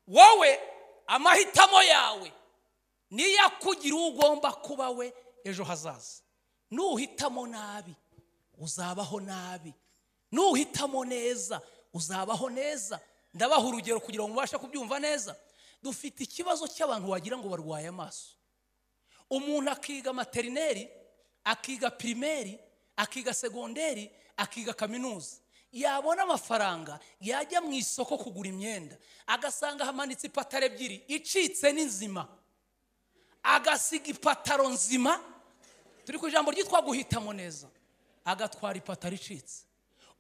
Wowe amahitamo yawe niyo akugira uwo ugomba kuba we ejo hazaza. Nuhitamo nabi uzabaho nabi, nuhitamo neza uzabaho neza. Ndabaha urugero kugira ngo mubashe kubyumva neza. Dufite ikibazo cy'abantu wagira ngo barwaye amaso. Umuntu akiga materineri, akiga primaire, akiga segonderi, akiga kaminuza, yabona amafaranga yajya mu isoko kugura imyenda, agasanga hamanitse ipataro ebyiri icitse n'inzima, agasiga ipataro nzima. Turi ku ijambo ryitwa guhitamo neza, agatwara ipataro icitse.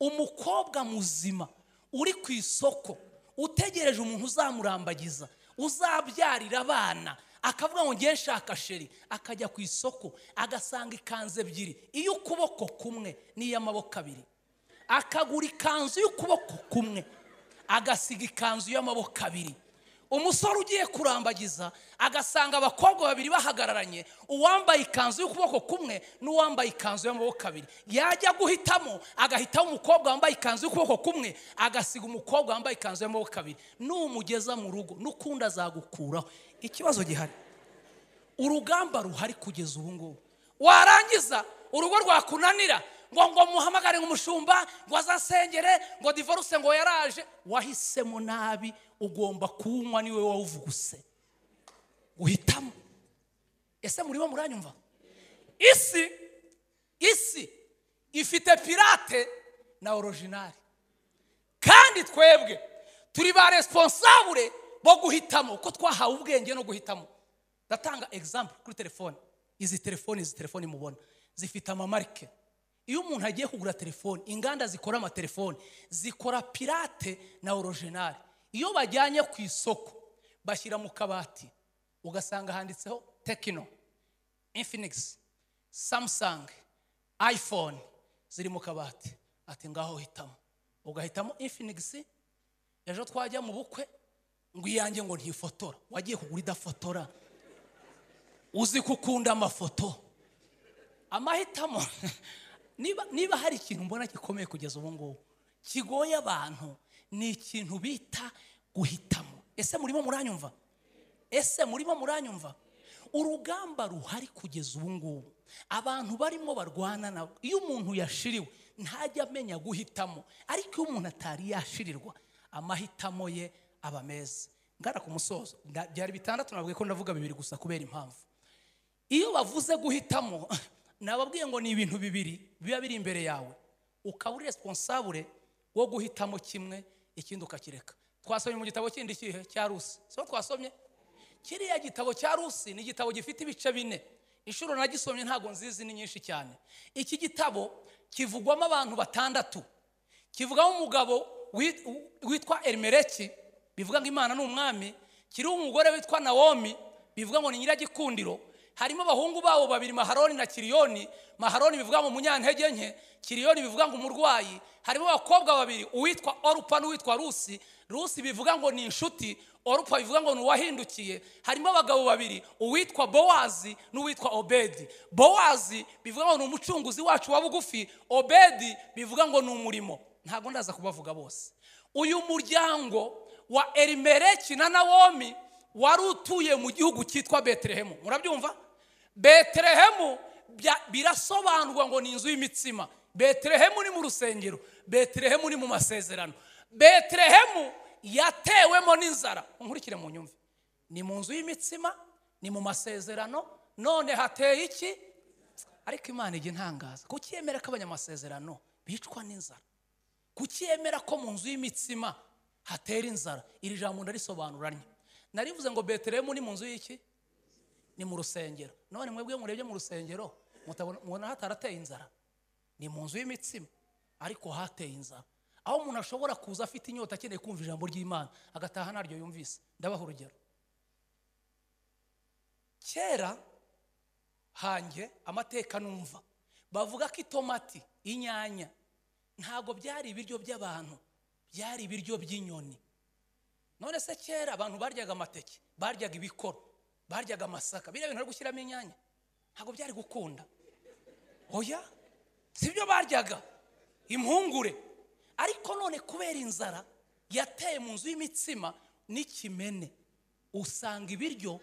Umukobwa muzima uri ku isoko utegereje umuntu uzamurambagiza, uzabyarira abana, akavuga ngo ngiye nshaka sheri, akajya ku isoko agasanga ikanzu ebyiri, iy'ukuboko kumwe n'iy'amaboko abiri, akagura ikanzu y'ukuboko kumwe agasiga ikanzu y'amaboko abiri. Umusore ugiye kurambagiza agasanga abakobwa babiri bahagararanye, uwambaye ikanzu y'ukuboko kumwe n'uwambaye ikanzu y'amaboko abiri, yajya guhitamo agahitamo umukobwa wambaye ikanzu y'ukuboko kumwe agasiga umukobwa wambaye ikanzu y'amaboko abiri. Numugeza mu rugo n'ukundi azagukuraho. Ikibazo gihari, urugamba ruhari kugeza ubu ngubu. Warangiza urugo rwakunanira ngo muhamagare umushumba ngo azasengere ngo divorce ngo yaraje. Wahisemo nabi, ugomba kunywa niwe wawuvuguse guhitamo. Ese murimo muranyumva? Isi ifite pirate na original, kandi twebwe turi ba responsable bo guhitamo, ko twahawe ubwenge no guhitamo. Ndatanga example kuri telefone. Izi telefone mubona zifite amamarike. Iyo umuntu agiye kugura telefone, inganda zikora amatelefone zikora pirate na original. Iyo bajyanye ku isoko bashyira mu kabati, ugasanga handitseho Tecno, Infinix, Samsung, iPhone ziri mu kabati. Ati ngaho hitamo, ugahitamo Infinix. Ejo twajya mu bukwe ngo iyanjye ngo ntifotora, wagiye kugura idafotora, uzi kukunda amafoto. Amahitamo niba hari ikintu mbona gikomeye kugeza ubu ngubu kigoye abantu, ni ikintu bita guhitamo. Ese murimo muranyumva? Ese murimo muranyumva? Urugamba ruhari kugeza ubu ngubu abantu barimo barwana nabo. Iyo umuntu yashiriwe ntajya amenya guhitamo, ariko iyo umuntu atari yashirirwa amahitamo ye aba meza. Ngara ku musozo, byari bitandatu nabwiye ko ndavuga bibiri gusa kubera impamvu. Iyo bavuze guhitamo nababwiye ngo ni ibintu bibiri biba biri imbere yawe, ukaba uri responsable wo guhitamo kimwe ikindi ukakireka. Twasomye mu gitabo kindi kihe cya Rusi, so twasomye kiriya gitabo cya Rusi ni igitabo gifite ibice bine. Inshuro nagisomye ntago nzizi ni nyinshi cyane. Iki gitabo kivugwamo abantu batandatu. Kivugamo umugabo witwa Elimeleki, bivuga ngo Imana ni umwami. Kiri umugore witwa Naomi, bivuga ngo ni nyiragikundiro. Harimo abahungu babo babiri, Maharoni na Kiriyoni. Maharoni bivuga ngo umunyantege nke, Kiriyoni bivuga ngo umurwayi. Harimo abakobwa babiri, uwitwa Orupa n'uwitwa Rusi. Rusi bivuga ngo ni inshuti, Orupa bivuga ngo ni uwahindukiye. Harimo abagabo babiri, uwitwa Bowazi n'uwitwa Obedi. Bowazi bivuga ngo ni umucunguzi wacu wa bugufi, Obedi bivuga ngo ni umurimo. Ntago ndaza kubavuga bose. Uyu muryango wa Elimeleki na Naomi wari utuye mu gihugu cyitwa Betelehemu. Murabyumva? Betelehemu birasobanurwa ngo ni inzu y'imitsima. Betelehemu ni mu rusengero, Betelehemu ni mu masezerano. Betelehemu yatewemo n'inzara. Nkurikire mu nyumve. Ni mu nzu y'imitsima, ni mu masezerano, none hateye iki? Ariko Imana ijya intangaza. Kuki yemera ko abanyamasezerano bicwa n'inzara? Kuki yemera ko mu nzu y'imitsima hatera inzara? Iri jambo ndarisobanuranye. Narivuze ngo Betelehemu ni mu nzu y'iki? Ni mu rusengero. None mwebwe murebye mu rusengero mutabona hatarateye inzara? Ni mu nzu y'imitsima ariko hateye inzara. Aho umuntu ashobora kuza afite inyota akeneye kumva ijambo ry'Imana agataha naryo yumvise. Ndabaha urugero. Kera hanjye amateka numva bavuga ko itomati, inyanya ntago byari ibiryo by'abantu, byari ibiryo by'inyoni. None se kera abantu baryaga amateke, baryaga ibikoro, baryaga amasaka, biriya bintu bari gushyiramo inyanya ntago byari gukunda. Oya, sibyo baryaga, impungure. Ariko none kubera inzara yateye mu nzu y'imitsima, N'ikimene usanga ibiryo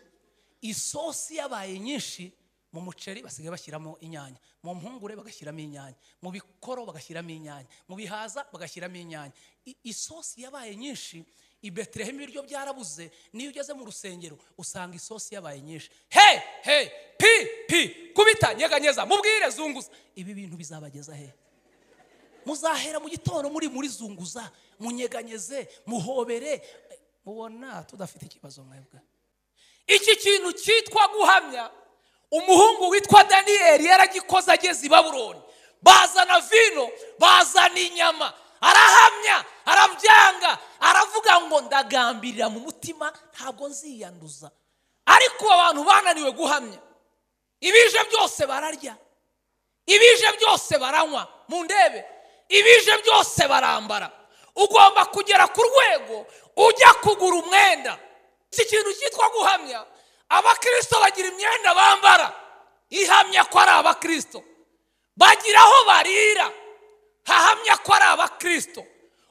isosi yabaye nyinshi. Mu muceri basigaye bashyiramo inyanya, mu mpungure bagashyiramo inyanya, mu bikoro bagashyiramo inyanya, mu bihaza bagashyiramo inyanya. Isosi yabaye nyinshi. I Betelehemu ibiryo byarabuze. Niyo ugeze mu rusengero usanga isosi yabaye nyinshi. He he pi pi, kubita, nyeganyeza, mubwire, zunguza. Ibi bintu bizabageza he? Muzahera mu gitondo muri zunguza, munyeganyeze, muhobere. Mubona tudafite ikibazo mwebwe? Iki kintu cyitwa guhamya, umuhungu witwa Daniyeli yaragikoze ageze i Babuloni. Bazana vino, bazana inyama, arahamya, arabyanga, aravuga ngo ndagambirira mu mutima ntabwo nziyanduza. Ariko abantu bananiwe guhamya. Ibije byose bararya, ibije byose baranywa, mu ndebe, ibije byose barambara. Ugomba kugera ku rwego ujya kugura umwenda. Iki kintu cyitwa guhamya, abakristo bagira imyenda bambara ihamya ko ari abakristo, bagira aho barira hahamya ko ari abakristo.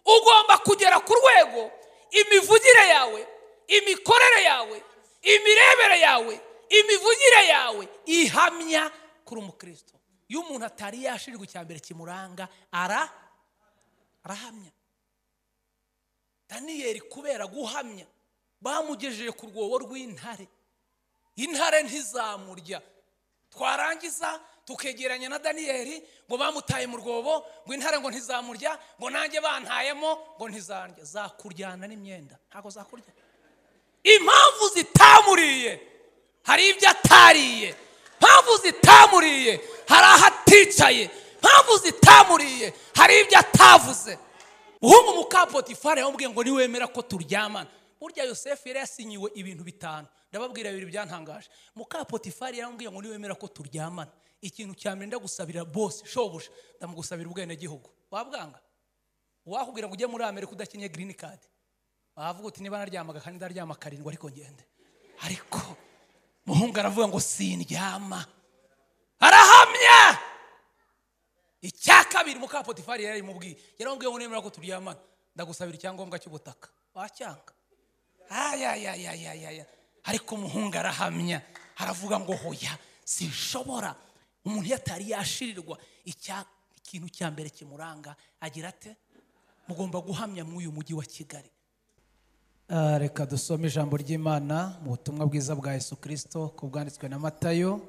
Ugomba kugera ku rwego imivugire yawe, imikorere yawe, imirebere yawe, imivugire yawe ihamya kuri umukristo. Iyo umuntu atari yashirirwa, icya mbere kimuranga arahamya. Daniyeli kubera guhamya bamugejeje ku rwobo rw'intare, intare ntizamurya. Twarangiza tukegeranya na Daniyeli ngo bamutaye mu rwobo, ngo intare ngo ntizamurya, ngo nanjye bantayemo ngo ntizarya. Zakuryana n'imyenda, ntabwo zakurya. Impamvu zitamuriye hari ibyo atariye, impamvu zitamuriye hari aho aticaye, impamvu zitamuriye hari ibyo atavuze. Umuhungu muka Potifari yamubwiye ngo niwemera ko turyamana. Burya Yosefu yari yasinyiwe ibintu 5, ndababwira bibiri byantangaje. Muka Potifari yaramubwiye ngo niwemera ko turyamana, ikintu cya mbere ndagusabira boss shobuja, ndamugusabira ubwenegihugu. Wabwanga? Wakubwira ngo ujye muri Amerika udakinye green card, wavuga uti niba naryamaga kandi ndaryama 7 ariko ngende. Ariko muhungu aravuga ngo sindyama, arahamya. Icya kabiri muka Potifari yarimubwiye, yaramubwiye ngo niwemera ko turyamana ndagusabira icyangombwa cy'ubutaka. Wacyanga? Ayayayayaya. Ariko umuhungu arahamya, aravuga ngo hoya sinshobora. Umuntu yatari yashirirwa, ikintu cya mbere kimuranga agira ate? Mugomba guhamya mu uyu mujyi wa Kigali. Reka dusome ijambo ry'Imana mu butumwa bwiza bwa Yesu Kristo ku bwanditswe na Matayo,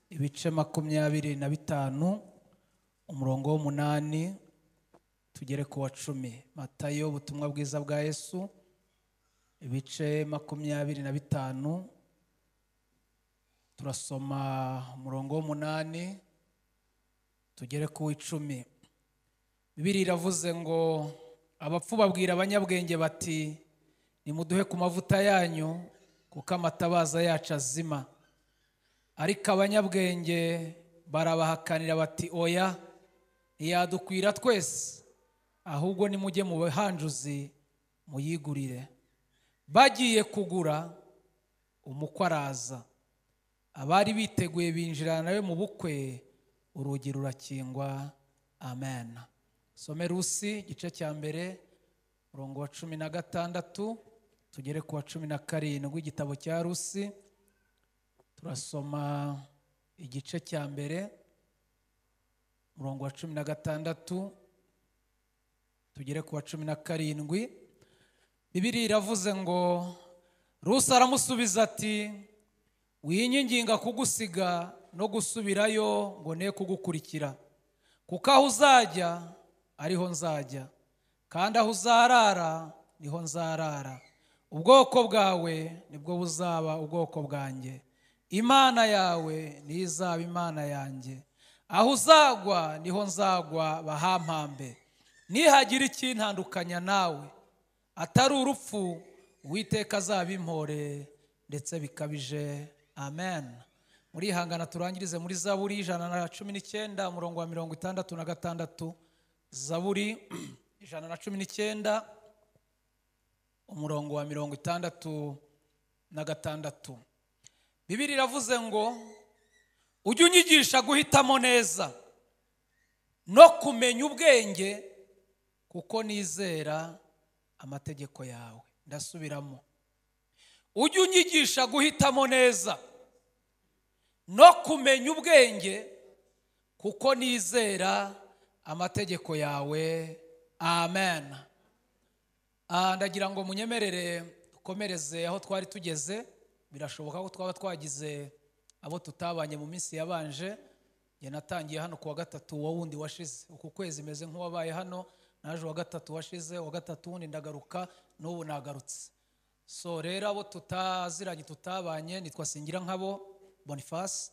ibice 25, umurongo w'8 tugere ku wa 10. Matayo, ubutumwa bwiza bwa Yesu, ibice 25, turasoma umurongo w'8 tugere ku 10. Bibiliya iravuze ngo abapfu babwira abanyabwenge bati nimuduhe ku mavuta yanyu kuko amatabaza yacu azima. Ariko abanyabwenge barabahakanira bati oya, ntiyadukwira twese, ahubwo nimujye mu bahanjuzi muyigurire. Bagiye kugura, umukwe araza. Abari biteguye binjirana nawe mu bukwe, urugi rurakingwa. Amen. Some Rusi igice cya mbere umurongo wa 16 tugere ku wa 17. Igitabo cya Rusi turasoma igice cya mbere umurongo wa 16 tugere ku wa 17. Bibiliya iravuze ngo Rusi aramusubiza ati winyinginga kugusiga no gusubirayo ngo ne kugukurikira, kuko aho uzajya ariho nzajya, kandi aho uzarara niho nzarara. Ubwoko bwawe nibwo buzaba ubwoko bwanjye, Imana yawe niyo izaba Imana yanjye. Aho uzagwa niho nzagwa bahampambe, nihagira ikintandukanya nawe atari urupfu, Uwiteka azabimpore ndetse bikabije. Amen. Murihangana turangirize muri Zaburi 119 umurongo wa 66. Zaburi 119 umurongo wa 66. Bibiliya iravuze ngo ujye unyigisha guhitamo neza no kumenya ubwenge, kuko nizera amategeko yawe. Ndasubiramo: ujye unyigisha guhitamo neza no kumenya ubwenge, kuko nizera amategeko yawe. Amen. Ndagira ngo munyemerere dukomereze aho twari tugeze. Birashoboka ko twaba twagize abo tutabanye mu minsi yabanje. Njye natangiye hano kuwa gatatu wa wundi washize. Uku kwezi meze nk'uwabaye hano, naje uwa gatatu washize, uwa gatatu wundi ndagaruka, n'ubu nagarutse. So rero abo tutaziranye tutabanye, nitwa Singirankabo Boniface,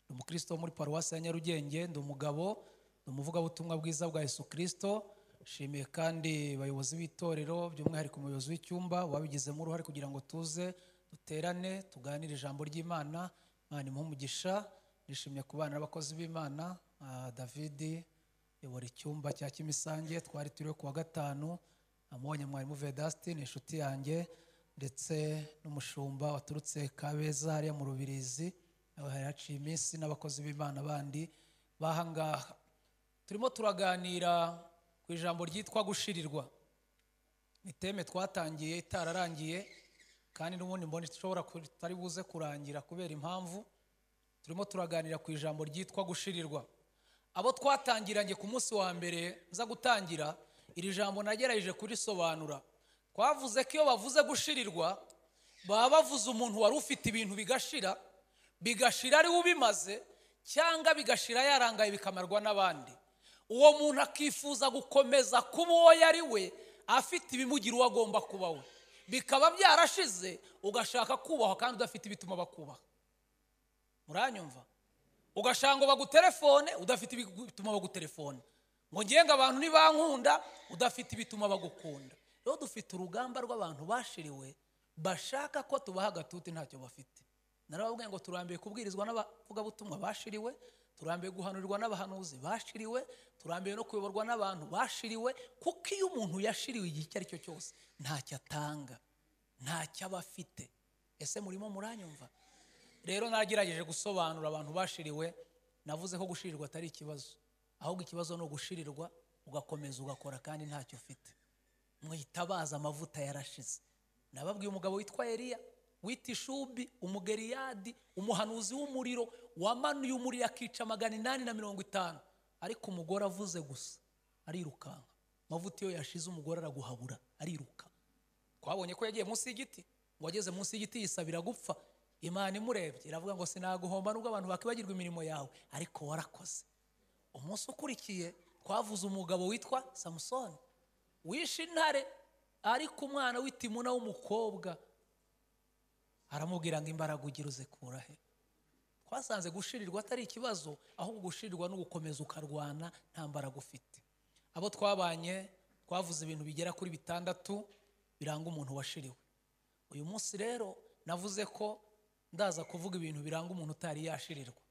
ndi umukristo wo muri paruwasi ya Nyarugenge, ndi umugabo, ndi umuvugabutumwa bwiza bwa Yesu Kristo. Nshimiye kandi abayobozi b'itorero, by'umwihariko umuyobozi w'icyumba wabigizemo uruhare kugira ngo tuze duterane tuganire ijambo ry'Imana. Imana imuhe umugisha. Nishimiye kubana n'abakozi b'Imana. David uyobora icyumba cya Kimisange, twari turiho kuwa gatanu, namubonye mwarimu Vedasti, ni inshuti yanjye, ndetse n'umushumba waturutse Kabeza hariya mu Rubirizi, nawe hari haciye iminsi, n'abakozi b'Imana bandi bahangaha. Turimo turaganira ku ijambo ryitwa gushirirwa. Ni teme twatangiye itararangiye, kandi n'ubundi mbona ishobora kutari buze kurangira kubera impamvu. Turimo turaganira ku ijambo ryitwa gushirirwa. Abo twatangiranye ku munsi wa mbere nza gutangira iri jambo nagerageje kurisobanura. Twavuze ko iyo bavuze gushirirwa baba bavuze umuntu wari ufite ibintu bigashira, bigashira ari ubimaze, cyangwa bigashira yarangaye bikamarwa n'abandi. Uwo muntu akifuza gukomeza kuba uwo yari we, afite ibimugira uwo agomba kuba we, bikaba byarashize, ugashaka kubahwa kandi udafite ibituma bakubaha. Muranyumva? Ugashaka ngo bagutelefone udafite ibituma bagutelefone, ngo ngiye ngo abantu nibankunda udafite ibituma bagukunda. Rero dufite urugamba rw'abantu bashiriwe bashaka ko tubaha agatuti ntacyo bafite. Narababwiye ngo turambiye kubwirizwa n'abavugabutumwa bashiriwe, turambiye guhanurirwa n'abahanuzi bashiriwe, turambiye no kuyoborwa n'abantu bashiriwe, kuko iyo umuntu yashiriwe igihe icyo ari cyo cyose ntacyo atanga, ntacyo aba afite. Ese murimo muranyumva? Rero nagerageje gusobanura abantu bashiriwe, navuze ko gushirirwa atari ikibazo, ahubwo ikibazo ni ugushirirwa ugakomeza ugakora kandi ntacyo ufite. Mwitabaza amavuta yarashize. Nababwiye umugabo witwa Eliya w'itishubi, umugeriyadi, umuhanuzi w'umuriro, wamanuye umuriro akica 850, ariko umugore avuze gusa arirukanka. Amavuta iyo yashize umugore araguhabura, ariruka. Twabonye ko yagiye munsi y'igiti, ngo ageze munsi y'igiti yisabira gupfa. Imana imurebye iravuga ngo sinaguhomba nubwo abantu bakibagirwa imirimo yawe, ariko warakoze. Umunsi ukurikiye twavuze umugabo witwa Samusoni wishe intare, ariko umwana w'itimuna w'umukobwa aramubwira ngo imbaraga ugira uzikura he? Twasanze gushirirwa atari ikibazo, ahubwo gushirirwa no gukomeza ukarwana nta mbaraga ufite. Abo twabanye twavuze ibintu bigera kuri 6 biranga umuntu washiriwe. Uyu munsi rero navuze ko ndaza kuvuga ibintu biranga umuntu utari yashirirwa.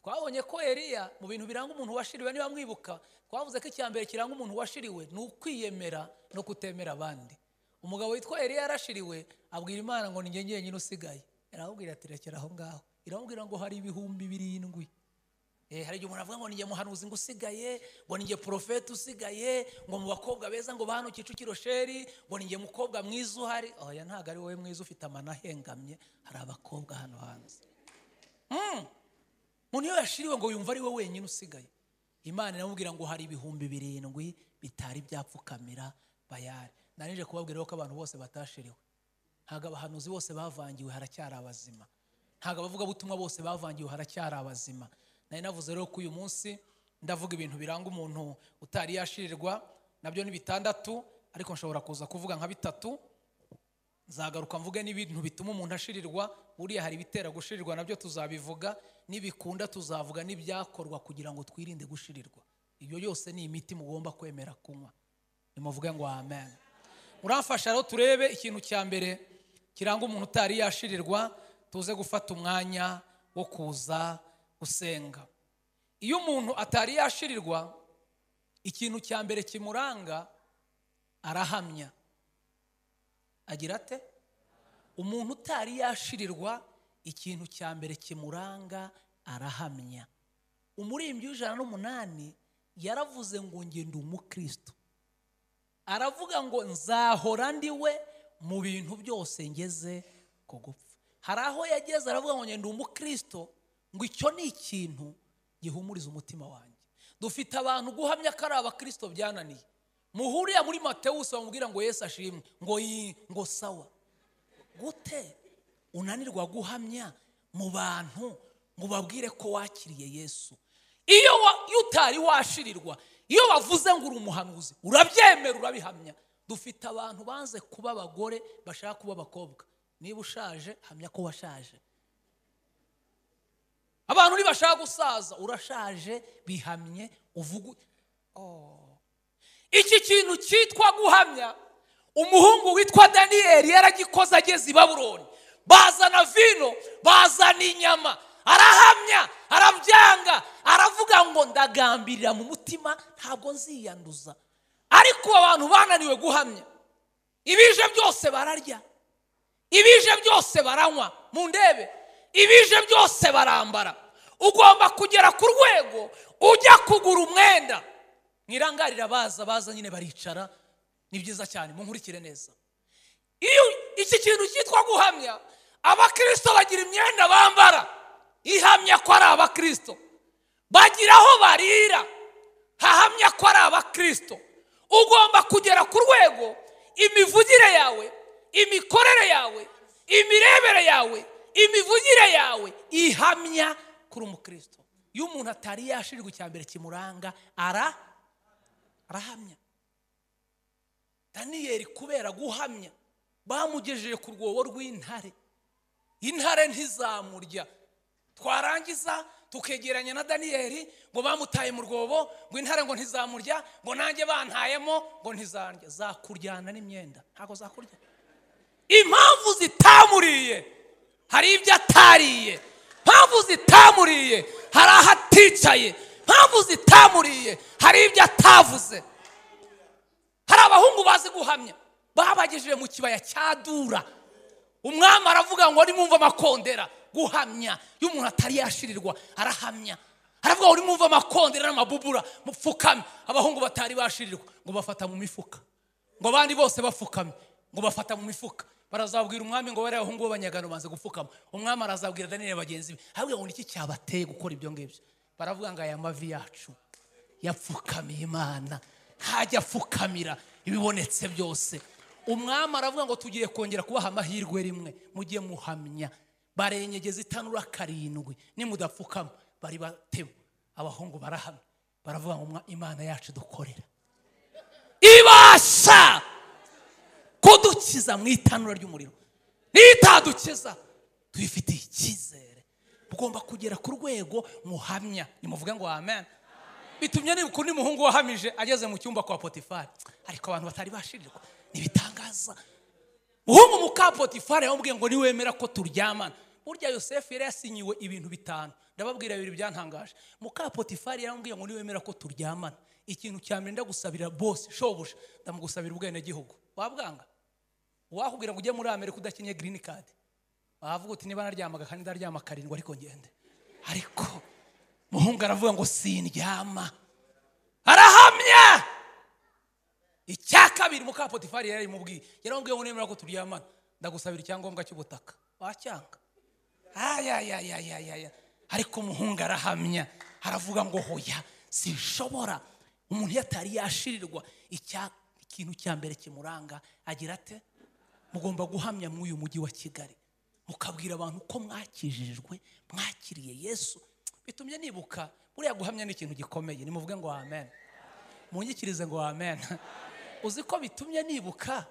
Twabonye ko Eliya mu bintu biranga umuntu washiriwe, niba mwibuka, twavuze ko icya mbere kiranga umuntu washiriwe ni ukwiyemera no kutemera abandi. Umugabo witwa Eliya yarashiriwe, abwira Imana ngo ninjye njyenyine usigaye. Iramubwira ati rekera aho ngaho. Iramubwira ngo hari 7,000. Hari igihe umuntu avuga ngo ninjye muhanuzi ngo usigaye, ngo ninjye profete usigaye, ngo mu bakobwa beza ngo bahano Kicukiro sheri, ngo ninjye mukobwa mwiza uhari. Oya, ntago ari wowe mwiza ufite amana ahengamye, hari abakobwa hano hanze. Umuntu iyo yashiriwe ngo yumva ari we wenyine usigaye. Imana iramubwira ngo hari 7,000 bitari byapfukamira Bayali. Narije kubabwira ko abantu bose batashiriwe. Ntago abahanuzi bose bavangiwe, haracyari abazima. Ntago abavugabutumwa bose bavangiwe, haracyari abazima. Nari navuze rero ko uyu munsi ndavuga ibintu biranga umuntu utari yashirirwa, nabyo ni 6, ariko nshobora kuza kuvuga nka 3. Nzagaruka mvuge n'ibintu bituma umuntu ashirirwa. Buriya hari ibitera gushirirwa, nabyo tuzabivuga, nibikunda tuzavuga n'ibyakorwa kugira ngo twirinde gushirirwa. Ibyo yose ni imiti mugomba kwemera kunywa. Nimuvuge ngo amen. Muramfasha rero turebe ikintu cya mbere kiranga umuntu utari yashirirwa, tuze gufata umwanya wo kuza gusenga. Iyo umuntu atari yashirirwa, ikintu cya mbere kimuranga arahamya. Agira ate? Umuntu utari yashirirwa, ikintu cya mbere kimuranga arahamya. Umuririmbyi w'108 yaravuze ngo nge ndi umukristo. Aravuga ngo nzahora ndi we Mu bintu byose ngeze ku gupfa. Hari aho yageze aravuga ngo ngende umukristo, ngo icyo ni ikintu gihumuriza umutima wanjye. Dufite abantu guhamya ko ari abakristo byananiye. Muhuriya muri Matewusi bamubwira ngo Yesu ashimwe, ngo ngo sawa. Gute unanirwa guhamya mu bantu ngo babwire ko wakiriye Yesu? Iyo utari washirirwa, iyo bavuze ngo uri umuhanuzi, urabyemera urabihamya. Dufite abantu banze kuba abagore bashaka kuba abakobwa. Niba ushaje hamya ko washaje. Abantu nibashaka gusaza, urashaje bihamye uvuge. Iki kintu cyitwa guhamya, umuhungu witwa Daniyeli yaragikoze ageze i Babuloni. Bazana vino, bazana inyama, arahamya, arabyanga, aravuga ngo ndagambirira mu mutima ntabwo nziyanduza. Ariko abantu bananiwe guhamya, ibije byose bararya, ibije byose baranywa, mu ndebe, ibije byose barambara. Ugomba kugera ku rwego ujya kugura umwenda. Mwirangarira baza nyine baricara, ni byiza cyane, munkurikire neza. Iyo iki kintu cyitwa guhamya, abakristo bagira imyenda bambara ihamya ko ari abakristo, bagira aho barira hahamya ko ari abakristo. Ugomba kugera ku rwego imivugire yawe, imikorere yawe, imirebere yawe, imivugire yawe ihamya kuri umukristo. Iyo umuntu atari yashirirwa, icya mbere kimuranga arahamya. Daniyeli kubera guhamya bamugejeje ku rwobo rw'intare, intare ntizamurya. Twarangiza tukegeranya na Daniyeli ngo bamutaye mu rwobo, ngo intare ngo ntizamurya, ngo nanjye bantayemo ngo ntizandya. Zakuryana n'imyenda, ntabwo zakurya. Impamvu zitamuriye hari ibyo atariye, impamvu zitamuriye hari aho aticaye, impamvu zitamuriye hari ibyo atavuze. Hari abahungu bazi guhamya, babagejeje mu kibaya cya Dura. Umwami aravuga ngo nimumva amakondera. Guhamya, iyo umuntu atari yashirirwa arahamya. Aravuga ngo nimumva amakondera n'amabubura mupfukame. Abahungu batari bashirirwa ngo bafata mu mifuka, ngo abandi bose bapfukame, ngo bafata mu mifuka. Barazabwira umwami ngo bari abahungu b'abanyagano banze gupfukama. Umwami arazabwira Daniyeli bagenzi be, aravuga ngo niki cyabateye gukora ibyo ngibyo? Baravuga ngo aya mavi yacu yapfukamiye Imana, ntajya apfukamira ibibonetse byose. Umwami aravuga ngo tugiye kongera kubaha amahirwe rimwe, mujye muhamya. Barenyegeza itanura 7, nimudapfukama bari batema. Abahungu barahamya, baravuga ngo Imana yacu dukorera ibasha kudukiza mu itanura ry'umuriro, nitadukiza tuyifitiye icyizere. Mugomba kugera ku rwego muhamya. Nimuvuge ngo amen. Bitumye nibuka undi muhungu wahamije ageze mu cyumba kwa Potifari, ariko abantu batari bashirirwa nibitangaza. Muhungu muka Potifari yamubwiye ngo niwemera ko turyamana. Burya Yosefu yari yasinyiwe ibintu 5, ndababwira bibiri byantangaje. Muka Potifari yaramubwiye ngo niwemera ko turyamana, ikintu cya mbere ndagusabira boss shobuja, ndamugusabira ubwenegihugu. Wabwanga? Wakubwira ngo ujye muri Amerika udakinye green card, wavuga uti niba naryamaga kandi ndaryama 7 ariko ngende. Ariko muhungu aravuga ngo sindyama, arahamya. Icya kabiri muka Potifari yarimubwiye, yaramubwiye ngo nemera ko turyamana ndagusabira icyangombwa cy'ubutaka. Wacyanga? Ayayayayaya. Ariko umuhungu arahamya, aravuga ngo hoya sinshobora. Umuntu yatari yashirirwa, ikintu cya mbere kimuranga agira ate? Mugomba guhamya mu uyu mujyi wa Kigali, mukabwira abantu ko mwakijijwe, mwakiriye Yesu. Bitumye nibuka buriya guhamya ni ikintu gikomeye. Nimuvuge ngo amen, munyikirize ngo amen. Uzi ko bitumye nibuka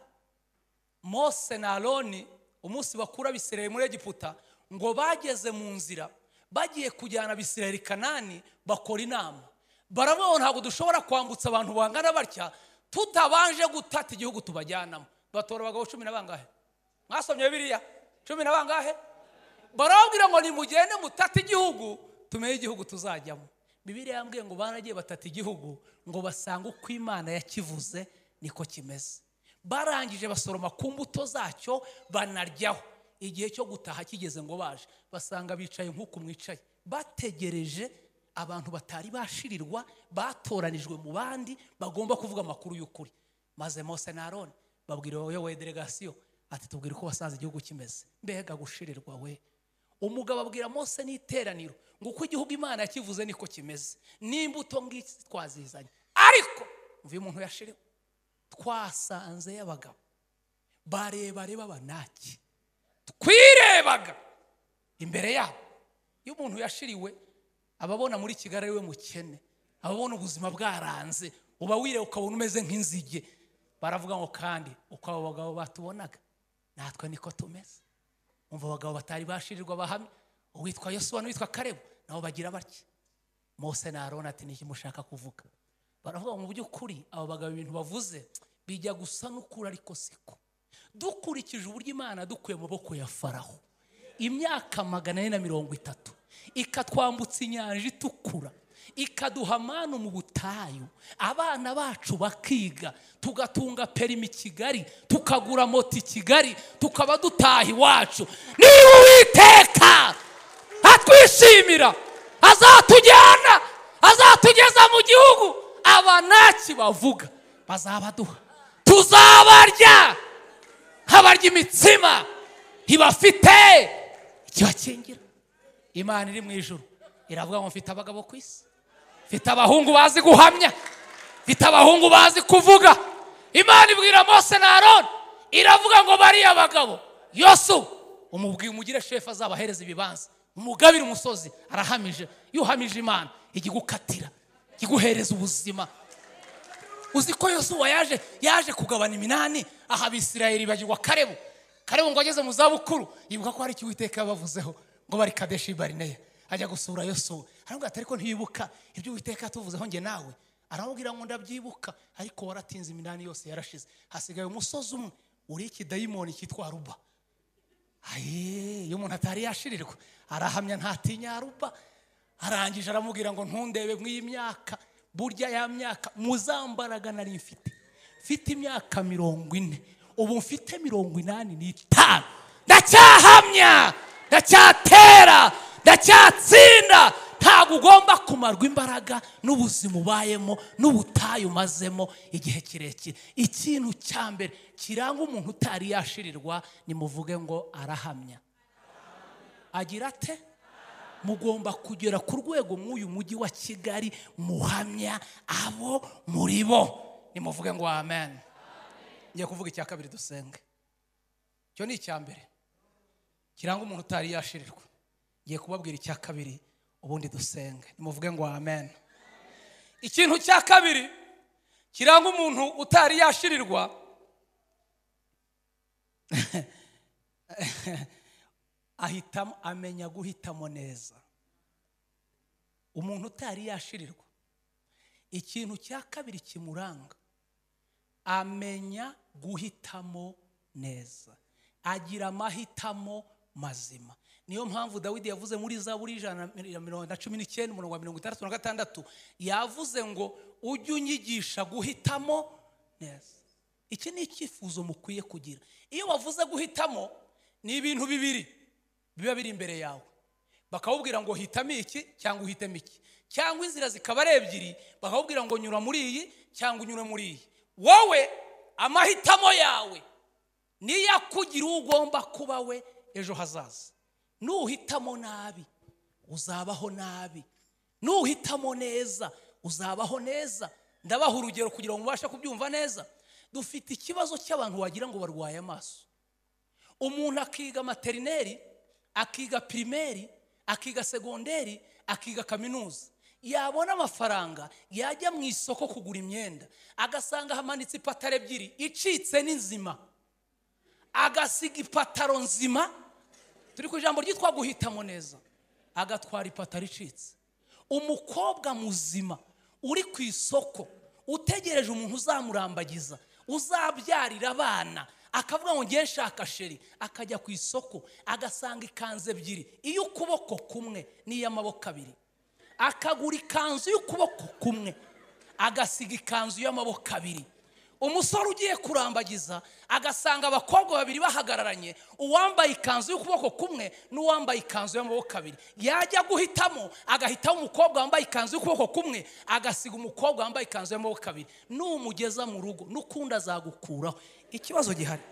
Mose na Aroni umunsi bakura Abisirayeli muri Egiputa, ngo bageze mu nzira bagiye kujyana Abisirayeli Kanani, bakora inama, baravuga ngo ntabwo dushobora kwambutsa abantu bangana batya tutabanje gutata igihugu tubajyanamo. Batora abagabo 10 na bangahe? Mwasomye Bibiliya? 10 na bangahe? Barababwira ngo nimugende mutate igihugu, tumenye igihugu tuzajyamo. Bibiliya yambwiye ngo baragiye batata igihugu, ngo basanga uko Imana yakivuze niko kimeze. Barangije basoroma ku mbuto zacyo banaryaho. Igihe cyo gutaha kigeze ngo baje, basanga bicaye nk'uko mwicaye, bategereje abantu batari bashirirwa, batoranijwe mu bandi bagomba kuvuga amakuru y'ukuri. Maze Mose na Aroni babwira uyoboye delegasiyo, Ati tubwire uko wasanze igihugu kimeze. Mbega gushirirwa we. Umugabo abwira Mose n'iteraniro ngo uko igihugu Imana yakivuze niko kimeze, n'imbuto ngiki twazizanye, ariko mvuye umuntu yashiriwe, twasanze y'abagabo barebare b'abanaki, twirebaga imbere yabo. Iyo umuntu yashiriwe ababona muri Kigali we mukene, ababona ubuzima bwaranze, uba wireba ukabona umeze nk'inzige. Baravuga ngo kandi uko abo bagabo batubonaga natwe niko tumeze. Umva abagabo batari bashirirwa bahamye, uwitwa Yosuwa n'uwitwa Kalebu nabo bagira batya. Mose na Aroni ati niki mushaka kuvuga? Baravuga ngo mu by'ukuri abo bagabo ibintu bavuze bijya gusa n'ukuri ariko siko. Dukurikije uburyo Imana dukuye mu maboko ya Faraho imyaka 430, ikatwambutsa inyanja itukura, ikaduha manu mu butayu, abana bacu bakiga, tugatunga perimi Kigali, tukagura moto i Kigali, tukaba dutaha iwacu. Niba Uwiteka atwishimira azatujyana, azatugeza mu gihugu abanaki bavuga bazabaduha, tuzabarya nkabarya imitsima, ntibafite ikibakingira. Imana iri mu ijuru iravuga ngo mfite abagabo ku isi, mfite abahungu bazi guhamya, mfite abahungu bazi kuvuga. Imana ibwira Mose na Aroni iravuga ngo bariya bagabo, Yosuwa umubwiye umugire shefu azabahereza ibibanza, umugabire umusozi. Arahamije. Iyo uhamije Imana igigukatira, iguhereza ubuzima. Uzi ko Yosuwa yaje kugabana iminani, aha Abisirayeli bagirwa Kalebu. Kalebu ngo ageze mu zabukuru yibuka ko hari icyo Uwiteka yabavuzeho ngo bari Kadeshi Barineya, ajya gusura Yosuwa. Aramubwira ati ariko ntiyibuka ibyo Uwiteka yatuvuzeho nge nawe? Aramubwira ngo ndabyibuka, ariko waratinze, iminani yose yarashize, hasigaye umusozi umwe uri ikidayimoni cyitwa Aruba. Aye, iyo umuntu atari yashirirwa arahamya ntatinya Aruba. Arangije aramubwira ngo ntundebe mw'iyi myaka, burya ya myaka muzambaraga nari mfite imyaka 40, ubu mfite 85, ndacyahamya, ndacyatera, ndacyatsinda. Ntabwo ugomba kumarwa imbaraga n'ubuzima ubayemo n'ubutayu umazemo igihe kirekire. Ikintu cya mbere kiranga umuntu utari yashirirwa, nimuvuge ngo arahamya. Agira ate? Mugomba kugera ku rwego mw'uyu mujyi wa Kigali muhamya abo muri bo. Nimuvuge ngo amen. Ngiye kuvuga icya kabiri dusenge. Cyo ni icya mbere kiranga umuntu utari yashirirwa. Ngiye kubabwira icya kabiri ubundi dusenge. Nimuvuge ngo amen. Ikintu cya kabiri kiranga umuntu utari yashirirwa, ahitamo, amenya guhitamo neza. Umuntu utari yashirirwa, ikintu cya kabiri kimuranga, amenya guhitamo neza, agira amahitamo mazima. Niyo mpamvu Dawidi yavuze muri Zaburi 119 umurongo wa 66, yavuze ngo ujye unyigisha guhitamo neza. Iki ni icyifuzo mukwiye kugira. Iyo bavuze guhitamo ni ibintu bibiri biba biri imbere yawe, bakawubwira ngo hitamo iki cyangwa uhitemo iki, cyangwa inzira zikaba ari ebyiri, bakawubwira ngo nyura muri iyi cyangwa unyure muri iyi. Wowe amahitamo yawe niyo akugira uwo ugomba kuba we ejo hazaza. Nuhitamo nabi uzabaho nabi, nuhitamo neza uzabaho neza. Ndabaha urugero kugira ngo mubashe kubyumva neza. Dufite ikibazo cy'abantu wagira ngo barwaye amaso. Umuntu akiga materineri, akiga pirimeri, akiga segonderi, akiga kaminuza, yabona amafaranga yajya mu isoko kugura imyenda, agasanga hamanitse ipataro ebyiri icitse n'inzima, agasiga ipataro nzima. Turi ku ijambo ryitwa guhitamo neza. Agatwara ipataro icitse. Umukobwa muzima uri ku isoko utegereje umuntu uzamurambagiza, uzabyarira abana, akavuga ngo ngiye nshaka sheri, akajya ku isoko agasanga ikanzu ebyiri, iy'ukuboko kumwe n'iy'amaboko abiri, akagura ikanzu y'ukuboko kumwe agasiga ikanzu y'amaboko abiri. Umusore ugiye kurambagiza agasanga abakobwa babiri bahagararanye, uwambaye ikanzu y'ukuboko kumwe n'uwambaye ikanzu y'amaboko abiri, yajya guhitamo agahitamo umukobwa wambaye ikanzu y'ukuboko kumwe agasiga umukobwa wambaye ikanzu y'amaboko abiri. Numugeza mu rugo n'ukundi azagukuraho. Ikibazo gihari,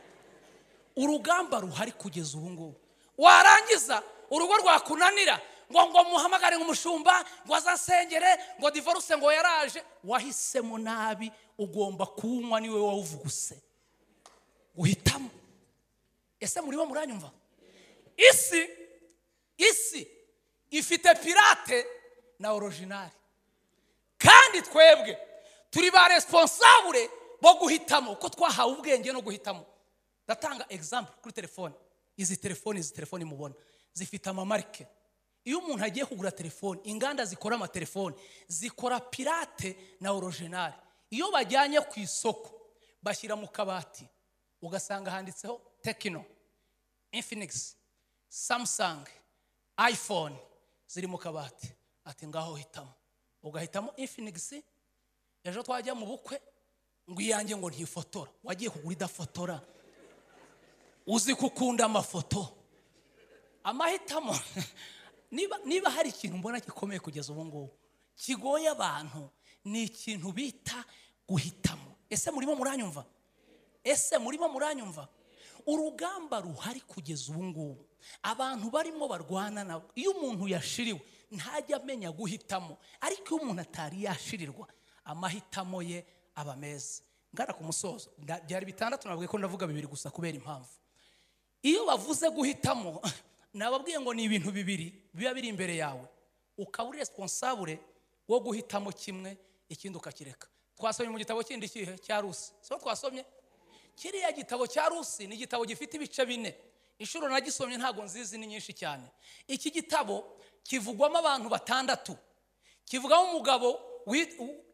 Urugamba ruhari kugeza ubu ngubu. Warangiza urugo rwakunanira ngo muhamagare umushumba ngo azasengere ngo divorce ngo yaraje. Wahisemo nabi, ugomba kunywa niwe wawuvuguse. Uhitamo. Ese murimo muranyumva? Isi ifite pirate na original. Kandi twebwe turi ba responsable bo guhitamo, ko twahawe ubwenge no guhitamo. Ndatanga example kuri telefone. Izi telefone mubona zifite amamarike. Iyo umuntu agiye kugura telefone, inganda zikora amatelefone zikora pirate na original. Iyo bajyanye ku isoko bashyira mu kabati, ugasanga handitseho Tecno, Infinix, Samsung, iPhone ziri mu kabati. Ati ngaho hitamo. Ugahitamo Infinix. Ejo twajya mu bukwe ngo iyanjye ngo ntifotora. Wagiye kugura idafotora. Uzi kukunda amafoto. Amahitamo. Niba hari ikintu mbona gikomeye kugeza ubu ngubu kigoye abantu, ni ikintu bita guhitamo. Ese murimo muranyumva? Ese murimo muranyumva? Urugamba ruhari kugeza ubu ngubu abantu barimo barwana nabo. Iyo umuntu yashiriwe ntajya amenya guhitamo, ariko iyo umuntu atari yashirirwa amahitamo ye aba meza. Ngana ku musozo, byari bitandatu nabwiye ko ndavuga bibiri gusa kubera impamvu. Iyo bavuze guhitamo, nababwiye ngo ni ibintu bibiri biba biri imbere yawe, ukaba uri responsable wo guhitamo kimwe ikindi ukakireka. Twasomye mu gitabo kindi kihe cya Rusi. So twasomye kiriya gitabo cya Rusi ni igitabo gifite ibice bine. Inshuro nagisomye ntago nzizi ni nyinshi cyane. Iki gitabo kivugwamo abantu batandatu. Kivugamo umugabo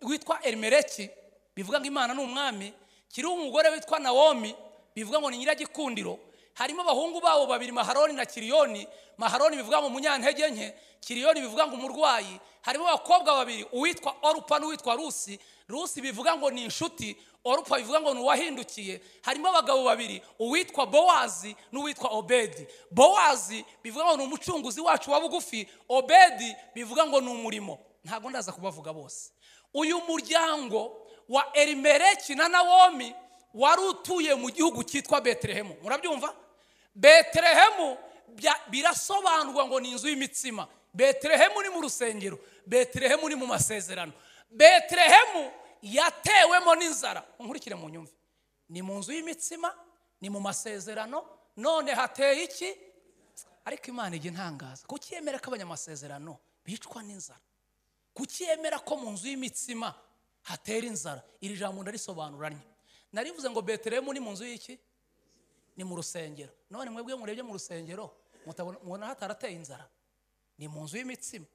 witwa Elimeleki, bivuga ngo Imana ni umwami. Kiri umugore witwa Naomi, bivuga ngo ni nyiragikundiro. Harimo abahungu babo babiri, Maharoni na Kiriyoni. Maharoni bivuga ngo umunyantege nke, Kiriyoni bivuga ngo umurwayi. Harimo abakobwa babiri, uwitwa Orupa n'uwitwa Rusi. Rusi bivuga ngo ni inshuti, Orupa bivuga ngo ni uwahindukiye. Harimo abagabo babiri, uwitwa Bowazi n'uwitwa Obedi. Bowazi bivuga ngo ni umucunguzi wacu wa bugufi, Obedi bivuga ngo ni umurimo. Ntago ndaza kubavuga bose. Uyu muryango wa Elimeleki na Naomi wari utuye mu gihugu cyitwa Betelehemu. Murabyumva? Betelehemu birasobanurwa ngo ni inzu y'imitsima. Betelehemu ni mu rusengero, Betelehemu ni mu masezerano. Betelehemu yatewemo n'inzara. Nkurikire mu nyumve. Ni mu nzu y'imitsima, ni mu masezerano, none hateye iki? Ariko Imana ijya intangaza. Kuki yemera ko abanyamasezerano bicwa n'inzara? Kuki yemera ko mu nzu y'imitsima hatera inzara? Iri jambo ndarisobanuranye. Narivuze ngo Betelehemu ni mu nzu y'iki? Ni mu rusengero. None mwebwe murebye mu rusengero mutabona hatarateye inzara? Ni mu nzu y'imitsima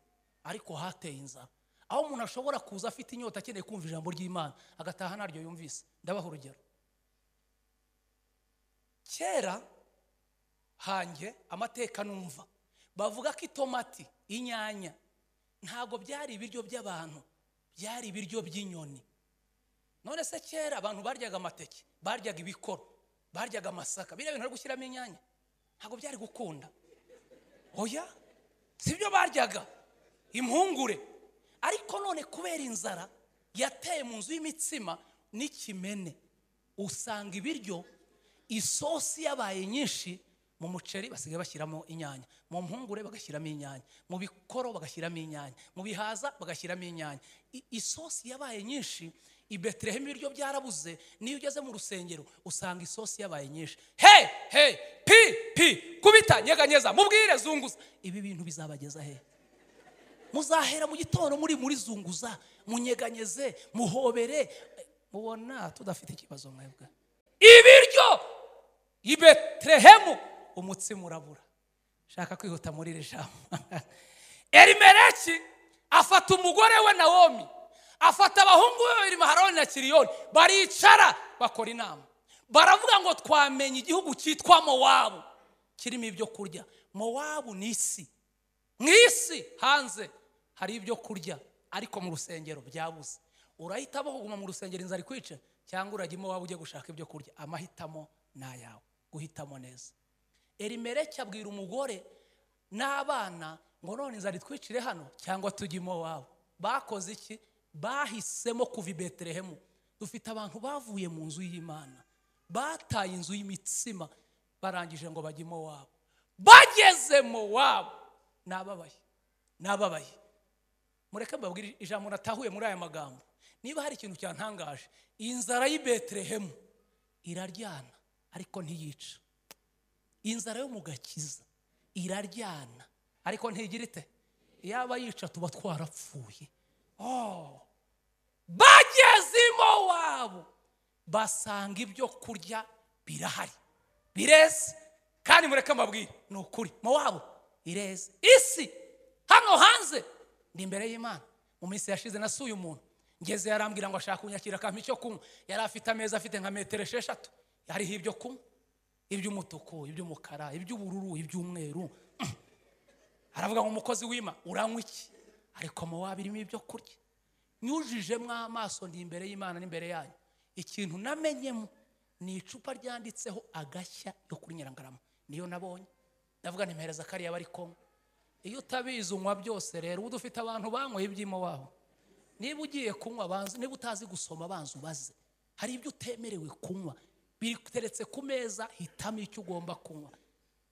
ariko hateye inzara. Aho umuntu ashobora kuza afite inyota akeneye kumva ijambo ry'Imana agataha naryo yumvise. Ndabaha urugero. Kera hanjye amateka numva bavuga ko itomati, inyanya ntago byari ibiryo by'abantu, byari ibiryo by'inyoni. None se kera abantu baryaga amateke, baryaga ibikoro, baryaga amasaka, biriya bintu bari gushyiramo inyanya ntago byari gukunda. Oya, sibyo baryaga, impungure. Ariko none kubera inzara yateye mu nzu y'imitsima n'ikimene, usanga ibiryo isosi yabaye nyinshi. Mu muceri basigaye bashyiramo inyanya, mu mpungure bagashyiramo inyanya, mu bikoro bagashyiramo inyanya, mu bihaza bagashyiramo inyanya. Isosi yabaye nyinshi. I Betelehemu ibiryo byarabuze. Niyo ugeze mu rusengero usanga isosi yabaye nyinshi. He he pi pi kubita nyeganyeza mubwire zunguza. Ibi bintu bizabageza he? Muzahera mu gitondo muri zunguza, munyeganyeze, muhobere. Mubona tudafite ikibazo mwebwe. Ibiryo i Betelehemu umutsima urabura. Shaka kwihuta muri iri jambo. Elimeleki afata umugore we Naomi, afata abahungu be babiri Maharoni na Kiriyoni, baricara bakora inama. Baravuga ngo twamenye igihugu cyitwa Mowabu kirimo ibyo kurya. Mowabu ni isi. Mu isi hanze hari ibyo kurya, ariko mu rusengero byabuze. Urahitamo kuguma mu rusengero inzara ikwica, cyangwa urajya Mowabu ujye gushaka ibyo kurya. Amahitamo ni ayawe, guhitamo neza. Elimeleki abwira umugore n'abana ngo none inzara itwicire hano cyangwa tujye Mowabu. Bakoze iki? Bahisemo kuva i Betelehemu. Dufite abantu bavuye mu nzu y'Imana, bataye inzu y'imitsima. Barangije ngo bajye Mowabu. Bageze Mowabu, nababaye, nababaye. Mureke mbabwire ijambo natahuye muri aya magambo. Niba hari ikintu cyantangaje, inzara y'i Betelehemu iraryana ariko ntiyica. Inzara yo mu gakiza iraryana ariko ntigira ite? Yaba yica tuba twarapfuye. Bageze Mowabu basanga ibyo kurya birahari, bireze. Kandi mureke mbabwire ni ukuri, Mowabu ireze. Isi hano hanze ni imbere y'Imana. Mu minsi yashize nasuye umuntu, ngeze yarambwira ngo ashaka kunyakira akampa icyo kunywa. Yari afite ameza afite nka metero 6 hariho ibyo kunywa, iby'umutuku, iby'umukara, iby'ubururu, iby'umweru. Aravuga ngo umukozi w'Imana uranywa iki? Ariko Mowabu irimo ibyo kurya. Nyujijemo amaso ndi imbere y'Imana n'imbere yanyu, ikintu namenyemo ni icupa ryanditseho agashya yo kuri Nyirangarama, niyo nabonye. Ndavuga nti mpereza kariya bari kunywa. Iyo utabizi unywa byose rero. Ubu dufite abantu banyweye iby'Imowabu. Niba ugiye kunywa banza, niba utazi gusoma banza ubaze. Hari ibyo utemerewe kunywa biteretse ku meza, hitamo icyo ugomba kunywa.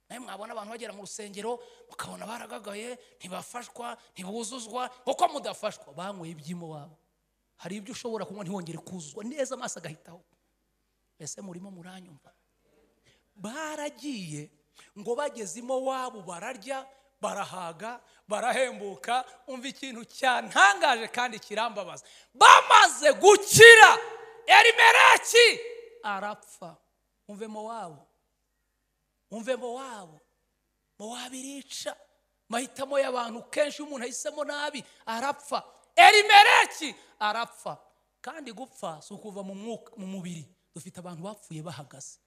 Nawe mwabona abantu bagera mu rusengero mukabona baragagaye, ntibafashwa, ntibuzuzwa, kuko mudafashwa banyweye iby'Imowabu. Hari ibyo ushobora kunywa ntiwongere kuzuzwa neza, amaso agahitaho. Ese murimo muranyumva? Baragiye ngo bageze Mowabu bararya, barahaga, barahembuka. Umva ikintu cyantangaje kandi kirambabaza. Bamaze gukira, Elimeleki arapfa. Umve Mowabu, umve Mowabu. Mowabu irica. Mahitamo y'abantu kenshi, umuntu ahisemo nabi arapfa. Elimeleki arapfa. Kandi gupfa si ukuva mu mwuka, mu mubiri. Dufite abantu bapfuye bahagaze.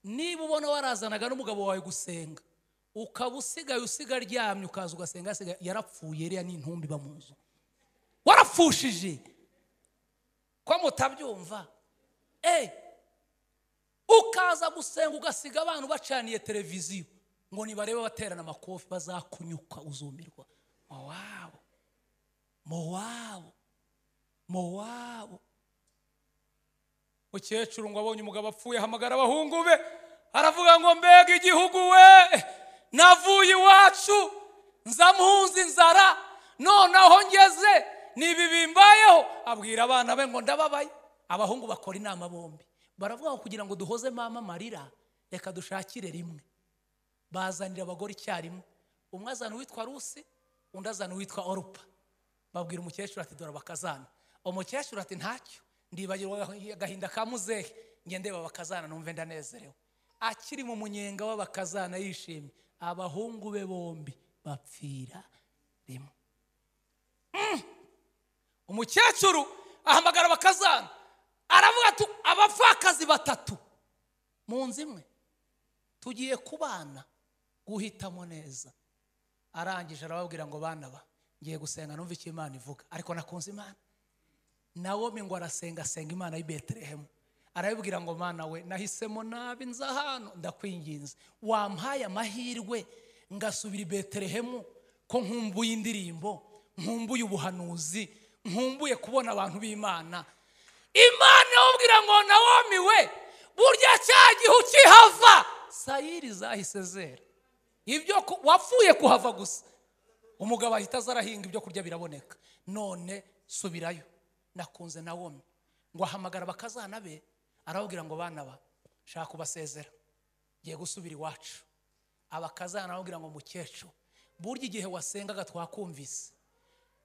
Niba ubona warazanaga n'umugabo wawe gusenga, ukaba usigaye usiga aryamye, ukaza ugasenga asigaye yarapfuye, iriya ni intumbi iba mu nzu. Warapfushije. Ko mutabyumva? Ukaza gusenga ugasiga abantu bacaniye televiziyo ngo nibarebe baterana amakofi, bazakunyuka uzumirwa. Mowabu, Mowabu, Mowabu. Mukecuru ngo abonye umugabo apfuye ahamagara abahungu be, aravuga ngo mbega igihugu we, navuye iwacu nza mpunze inzara, noneho ngeze nibi bimbayeho. Abwira abana be ngo ndababaye. Abahungu bakora inama bombi, baravuga ngo kugira ngo duhoze mama amarira, reka dushakire rimwe. Bazanira abagore icyarimwe, umwe azana uwitwa Rusi, undi azana uwitwa Orupa. Babwira umukecuru ati dore bakazana. Umukecuru ati ntacyo, ndibagirwa agahinda ka muzehe, nge ndeba bakazana numve ndanezerewe. Akiri mu munyenga w'abakazana yishimye, abahungu be bombi bapfira rimwe. Umukecuru ahamagara abakazana, aravuga ati abapfakazi batatu mu nzu imwe tugiye kubana, guhitamo neza. Arangije arababwira ngo bana ba, ngiye gusenga numva icyo Imana ivuga, ariko nakunze Imana. Nawomi ngo arasenga asenga Imana y'i Betelehemu, arabibwira ngo Mana we, nahisemo nabi nza hano, ndakwinginze wampaye amahirwe ngasubira i Betelehemu, ko nkumbuye indirimbo, nkumbuye ubuhanuzi, nkumbuye kubona abantu b'Imana. Imana yababwira ngo Nawomi we, burya cya gihe ukihava sayiri zahise zera. Ibyo wapfuye kuhava gusa, umugabo ahita aza arahinga, ibyo kurya biraboneka. None subirayo. Nakunze Nawomi ngo ahamagara abakazana be, arababwira ngo bana ba, shaka kubasezera, ngiye gusubira iwacu. Abakazana arababwira ngo mukecuru, burya igihe wasengaga twakumvise,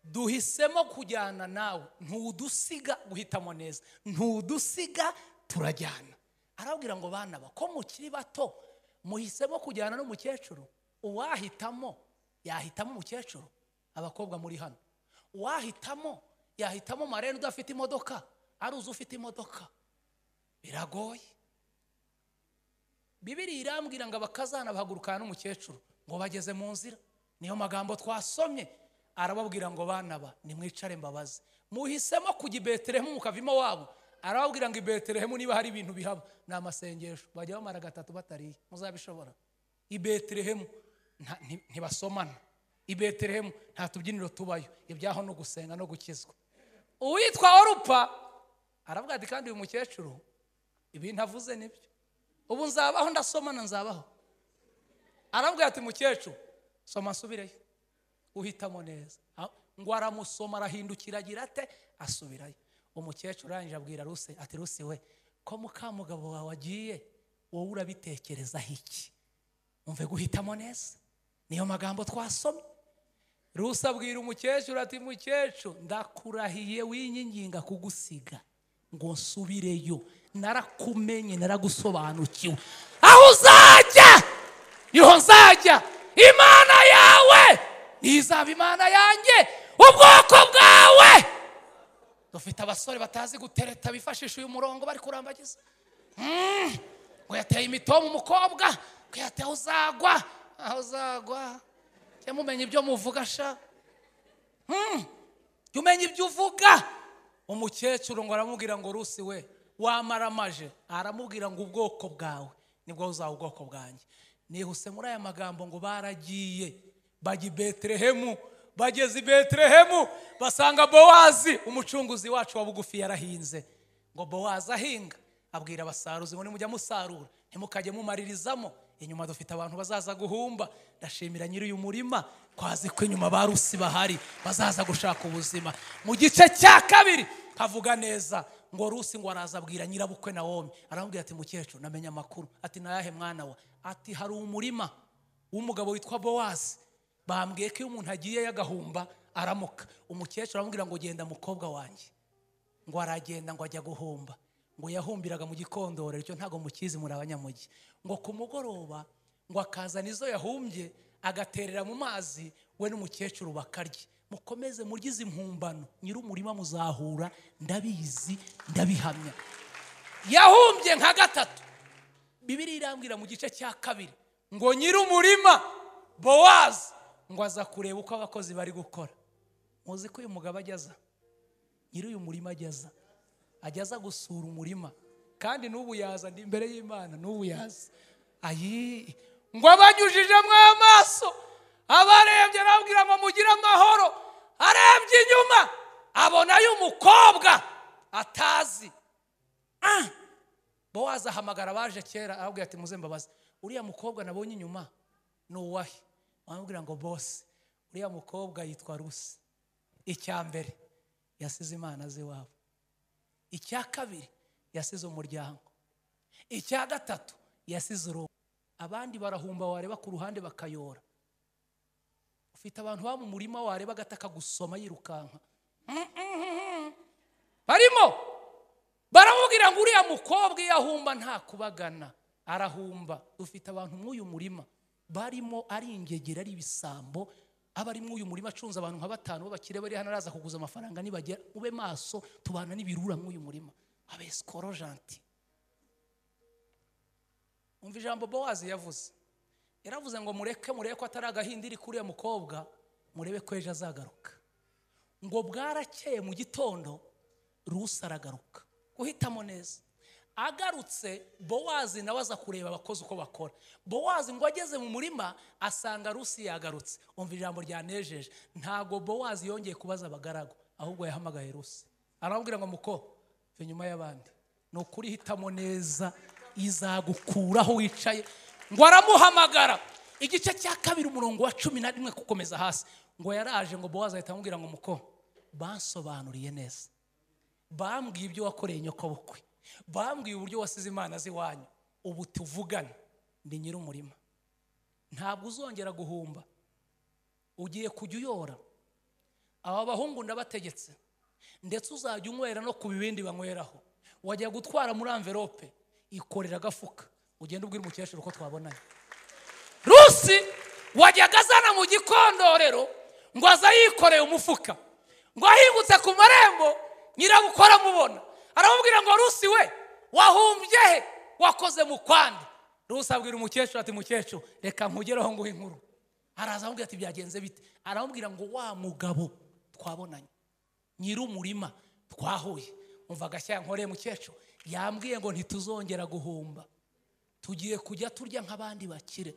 duhisemo kujyana nawe, ntudusiga guhitamo neza, ntudusiga turajyana. Arababwira ngo bana ba, ko mukiri bato muhisemo kujyana n'umukecuru, uwahitamo yahitamo umukecuru. Abakobwa muri hano, uwahitamo yahitamo marene udafite imodoka, aruzi ufite imodoka. Biragoye. Bibiri irambwira ngo abakazana bahagurukana n'umukecuru ngo bageze mu nzira, niyo magambo twasomye. Arababwira ngo bana ba, nimwicare mbabaze, muhisemo kujya i Betelehemu mukava Mowabu. Arababwira ngo i Betelehemu niba hari ibintu bihaba ni amasengesho, bajya bamara gatatu batariye, muzabishobora. I Betelehemu ntibasomana, i Betelehemu nta tubyiniro tubayo, ibyaho no gusenga no gukizwa. Uwitwa Orupa aravuga ati kandi uyu mukecuru ibintu avuze nibyo. Ubu nzabaho ndasomana nzabaho. Arambwira ati mukecuru soma nsubireyo. Uhitamo neza. Ngo aramusoma arahindukira agira ate asubirayo. Umukecuru arangije abwira Rusi ati Rusi we, ko mukamugabo wawe agiye wowe urabitekerezaho iki? Umve guhitamo neza. Niyo magambo twasomye. Rusi abwira umukecuru ati mukecuru ndakurahiye winyinginga kugusiga ngo nsubireyo, narakumenye naragusobanukiwe, aho uzajya niho nzajya, Imana yawe nizaba Imana yanjye, ubwoko bwawe. Dufite abasore batazi gutereta bifashisha uyu murongo bari kurambagiza. Ngo yateye imitomo umukobwa, ngo yateye uzagwa, aho uzagwa. Jya mumenya ibyo muvuga sha. Jya umenya ibyo uvuga. Umukecuru ngo aramubwira ngo Rusi we wamaramaje, aramubwira ngo ubwoko bwawe nibwo uzaba ubwoko bwanjye. Nihuse muri aya magambo ngo baragiye bajya i Betelehemu. Bageze i Betelehemu basanga Bowazi umucunguzi wacu wa bugufi yarahinze. Ngo Bowazi ahinga abwira abasaruzi ngo nimujya musarura ntimukajye mumaririzamo, inyuma dufite abantu bazaza guhumba. Ndashimira nyiri uyu murima kwazi ko inyuma ba Rusi bahari bazaza gushaka ubuzima. Mu gice cya kabiri kavuga neza ngo Rusi ngo araza abwira nyirabukwe Nawomi, aramubwira ati mukecuru namenye amakuru. Ati nayahe mwana wa? Ati hari umurima w'umugabo witwa Bowazi, bambwiye ko iyo umuntu agiye yagahumba aramuka. Umukecuru aramubwira ngo genda mukobwa wanjye. Ngo aragenda ngo ajya guhumba. Ngo yahumbiraga mu gikondorero, icyo ntago mukizi muri abanyamugi. Ngo ku mugoroba ngo akazana izo yahumbye agaterera mu mazi, we n'umukecuru bakarya. Mukomeze murye izi mpumbano, nyir'umurima muzahura, ndabizi ndabihamya. Yahumbye nka gatatu. Bibiliya irambwira mu gice cya kabiri ngo nyir'umurima Bowazi ngo aza kureba uko abakozi bari gukora. Muzi ko uyu mugabo ajyaza, nyiri uyu murima ajyaza, ajyaza gusura umurima, kandi n'ubu yaza ndi imbere y'Imana, n'ubu yaza. Ayi ngo abanyujijemo amaso abarebye arabwira ngo mugire amahoro. Arebye inyuma abona y'umukobwa atazi. Bowazi ahamagara abaje kera arabwira ati muze mbabaze, uriya mukobwa nabonye inyuma ni uwahe? Aramubwira ngo bose uriya mukobwa yitwa Rusi. Icya mbere yasize Imana z'iwabo, icya kabiri yasize umuryango, icya gatatu yasize urugo. Abandi barahumba wareba ku ruhande bakayora. Ufite abantu ba mu murima wareba agataka gusoma yirukanka. Barimo baramubwira ngo uriya mukobwa iyo ahumba nta kubagana, arahumba. Ufite abantu mw'uyu murima barimo ari ingegera ari ibisambo, aba ari mw'uyu murima acunze abantu nka batanu b'abakire bari hano, araza kuguza amafaranga nibagera. Ube maso, tubana n'ibirura mw'uyu murima, abesikoro janti. Umva ijambo Bowazi yavuze. Yaravuze ngo mureke murebe ko atari agahindiri kuriya mukobwa, murebe ko ejo azagaruka. Ngo bwarakeye mu gitondo Rusi aragaruka. Guhitamo neza. Agarutse Bowazi nawe aza kureba abakozi uko bakora. Bowazi ngo ageze mu murima asanga Rusi yagarutse. Umva ijambo ryanejeje. Ntago Bowazi yongeye kubaza abagaragu, ahubwo yahamagaye Rusi. Aramubwira ngo muko ve nyuma y'abandi. Ni ukuri hitamo neza izagukuraho wicaye. Ngo aramuhamagara. Igice cya kabiri umurongo wa 11 gukomeza hasi. Ngo yaraje ngo Bowazi ahita amubwira ngo muko bansobanuriye neza, bambwiye ibyo wakoreye nyokobukwe, bambwiye uburyo wasize Imana z'iwanyu, ubu tuvugana ndi nyir'umurima, ntabwo uzongera guhumba, ugiye kujya uyora. Aba bahungu ndabategetse, ndetse uzajya unywera no ku bibindi banyweraho. Wajya gutwara muri envelope ikorera agafuka, ugenda ubwira umukecuru ko twabonanye. Rusi wajyaga azana mu gikondorero ngo aza yikoreye umufuka, ngo ahingutse ku marembo nyirabukora amubona, aramubwira ngo Rusi we wahumbye he, wakoze mu kwande? Rusi abwira umukecuru ati mukecuru reka nkugereho nguhe inkuru. Araza amubwira ati byagenze bite? Aramubwira ngo wa mugabo twabonanye, nyir'umurima twahuye, umva agashya nkoreye mukecuru, yambwiye ngo ntituzongera guhumba, tugiye kujya turya nk'abandi bakire.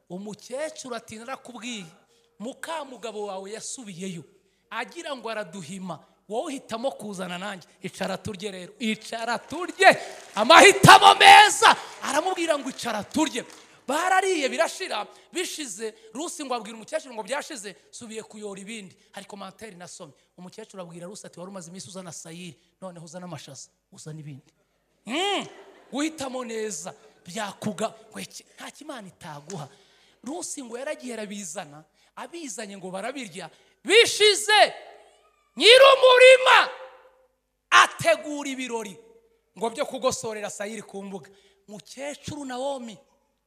Umukecuru ati narakubwiye, mukamugabo wawe yasubiyeyo agira ngo araduhima, wowe uhitamo kuzana nanjye, icara turye rero, icara turye. Amahitamo meza Aramubwira ngo icara turye. Barariye birashira, bishize Rusi ngo abwira umukecuru ngo byashize subiye kuyora ibindi. Hari commentaire nasomye, umukecuru abwira Rusi ati wari umaze iminsi uzana sayiri, noneho uzana amashaza, uzana ibindi. Guhitamo neza byakuga nta kimana itaguha. Rusi ngo yaragiye arabizana, abizanye ngo barabirya, bishize nyir'umurima ategura ibirori ngo byo kugosorera sayiri ku mbuga. Mukecuru Nawomi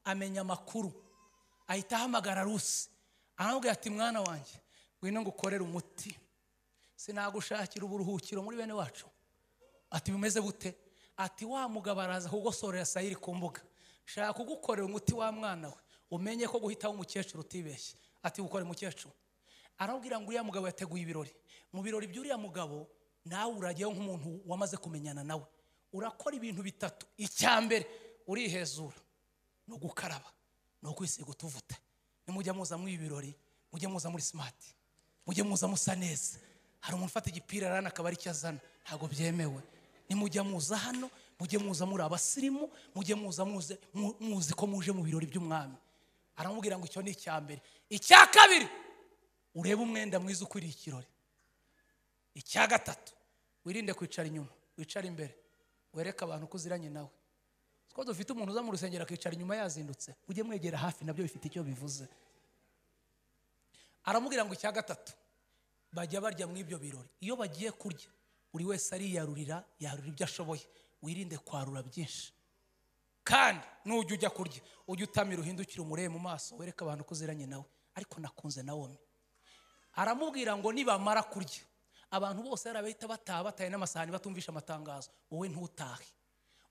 amenya amakuru, ahita ahamagara Rusi aramubwira ati mwana wanjye ngwino ngukorere umuti, sinagushakira uburuhukiro muri bene wacu. Ati bimeze bute? Ati wa mugabo araza kugosorera sayiri ku mbuga, shaka kugukorera umuti wa mwana we, umenye ko guhitaho umukecuru utibeshye. Ati gukore mukecuru. Aramubwira ngo uriya mugabo yateguye ibirori, mu birori by'uriya mugabo nawe urajyayo nk'umuntu wamaze kumenyana nawe, urakora ibintu bitatu. Icya mbere urihezura, no gukaraba, no kwisiga utuvuta. Nimujya muza mu ibirori, mujye muza muri smart, mujye muza musa neza. Hari umuntu ufata igipira arana akaba ari cyazana, ntago byemewe. Nimujya muza hano, mujye muza muri abasirimu, mujye muza muzi ko muje mu birori by'umwami. Aramubwira ngo icyo ni icya mbere. Icya kabiri urebe umwenda mwiza ukwiriye ikirori. Icya gatatu wirinde kwicara inyuma, wicara imbere, wereke abantu ko uziranye nawe. Ko dufite umuntu uza mu rusengero akicara inyuma yazindutse, ujye mwegera hafi, nabyo bifite icyo bivuze. Aramubwira ngo icya gatatu bajya barya mu ibyo birori, iyo bagiye kurya buri wese ariyarurira, yarura ibyo ashoboye, wirinde kwarura byinshi. Kandi nujya ujya kurya ujye utamira, uhindukire umurebe mu maso, wereke abantu ko uziranye nawe. Ariko nakunze Nawomi. Aramubwira ngo nibamara kurya abantu bose yarabahita bataha bataye n'amasahani batumvisha amatangazo, wowe ntutahe,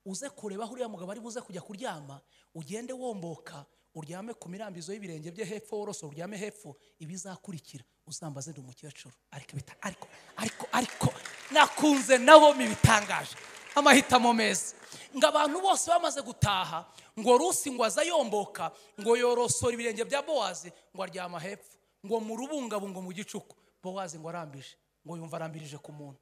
uze kureba aho uriya mugabo ari buze kujya kuryama, ugende womboka uryame ku mirambizo y'ibirenge bye hepfo, woroso uryame hepfo, ibizakurikira uzambaze ndi umukecuru. Ariko ariko ariko ariko nakunze Nawomi, bitangaje amahitamo meza. Ngo abantu bose bamaze gutaha, ngo Rusi ngo aza yomboka, ngo yorosora ibirenge bya Bowazi, ngo aryama hepfo, ngo mu rubungabungo mu gicuku. Bowazi ngo arambije, ngo yumva arambirije ku muntu,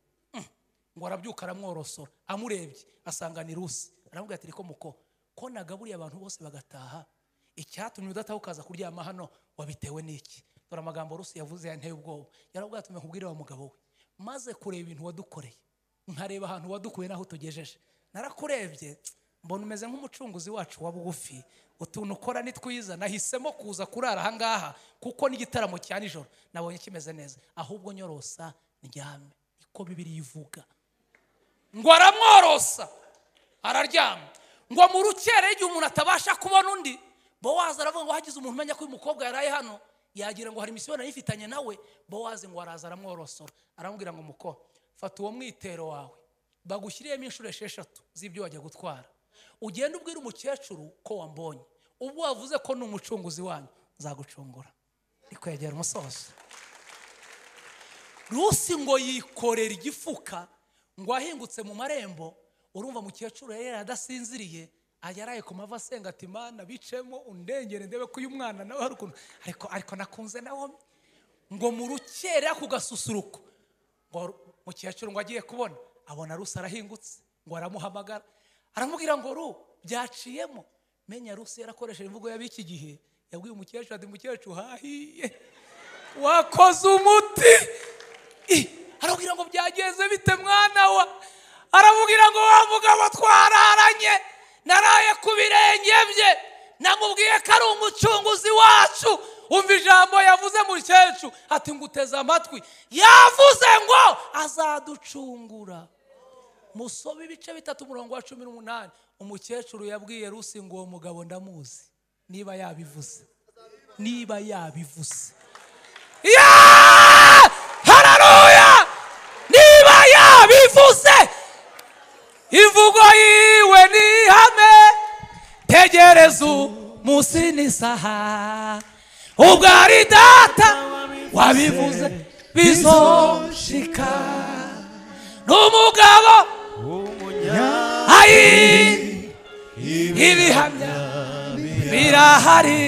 ngo arabyuka aramworosora, amurebye asanga ni Rusi. Aramubwira ati riko muko ko nagaburiye abantu bose bagataha, icyatumye udataha ukaza kuryama hano wabitewe n'iki? Dore amagambo Rusi yavuze yanteye ubwoba. Yarabwira ati nkubwire wa mugabo we, maze kureba ibintu wadukoreye, nkareba ahantu wadukuye naho tugejeje, narakurebye mbona umeze nk'umucunguzi wacu wa bugufi, utuntu ukora ni twiza, nahisemo kuza kurara aha ngaha kuko n'igitaramo cya nijoro nabonye kimeze neza, ahubwo nyorosa ndyame. Niko Bibiliya ivuga. Ngo aramworosa araryama. Ngo mu rukere igihe umuntu atabasha kubona undi, Bowazi aravuga ngo hagize umuntu umenya ko uyu mukobwa yaraye hano, yagira ngo hari misiyo nayifitanye nawe. Bowazi ngo araza aramworosora, aramubwira ngo muko fata uwo mwitero wawe bagushyiriyemo inshuro 6 z'ibyo wajya gutwara, ugende ubwira umukecuru ko wambonye, ubwo wavuze ko ni umucunguzi wanyu nzagucungura. Ndikwegera umusozo. Rusi ngo yikorera igifuka, ngo ahingutse mu marembo, urumva mukecuru yari adasinziriye, yaraye ku mavi asenga ati Mana bicemo undengere ndebe ko uyu mwana nawe hari ukuntu, ariko nakunze Nawomi. Ngo mu rukera ku gasusuruko, ngo mukecuru ngo agiye kubona abona Rusi arahingutse, ngo aramuhamagara aramubwira ngo ru byaciyemo. Menya Rusi yarakoresheje imvugo y'abiki gihe, yabwiye umukecuru ati mukecuru hahiye wakoze umuti. Aramubwira ngo byagenze bite mwana wa? Aramubwira ngo wa mugabo twararanye, naraye ku birenge bye, namubwiye ko ari umucunguzi wacu. Umva ijambo yavuze mukecuru ati nguteze amatwi, yavuze ngo azaducungura. Musome ibice 3 umurongo wa 18. Umukecuru yabwiye Rusi ngo uwo mugabo ndamuzi, niba yabivuze, niba yabivuze, haleluya, niba yabivuze, imvugo yiwe ni ihame, tegereza umunsi n'isaha, ubwo ari data wabivuze bizoshika. N'umugabo ayi ibihamya birahari,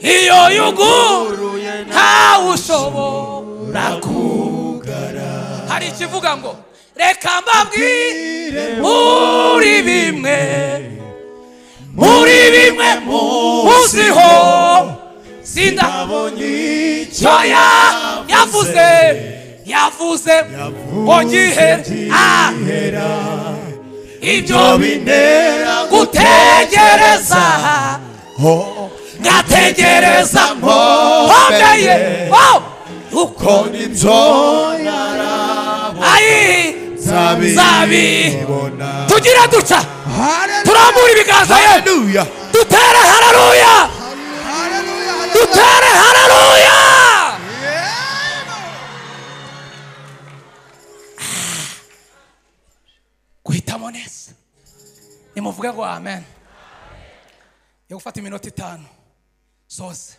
iyo yuguruye ntawe ushobora kugara. Hari ikivuga ngo reka mbabwire muri bimwe Muri bimwe muziho sindabonye icyo yavuze yavuze ngo gihera ibyo bintera gutegereza ngategereza nkomeye uko nibyo narabonye nzabibona. Tugira duca turambura ibiganza ye dutere haleluya dutere haleluya. Guhitamo neza nimuvuge ngo amen. Yo gufata iminota 5 soze.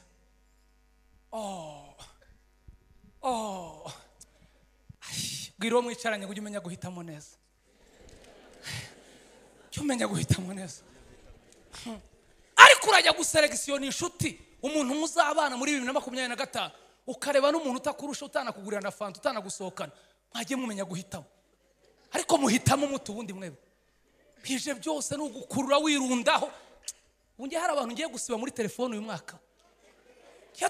Bwira uwo mwicaranye ngo ujye umenya guhitamo neza. Jya umenya guhitamo neza. Ariko urajya guselegisiyo inshuti umuntu muzabana muri 2025 ukareba n'umuntu utakurusha utanakugurira na fanta utanagusohokana mwajye mumenya guhitamo. Ariko muhitamo mutu ubundi mwebwe bije byose ni ugukurura wirundaho. Ubundi hari abantu ngiye gusiba muri telefone uyu mwaka.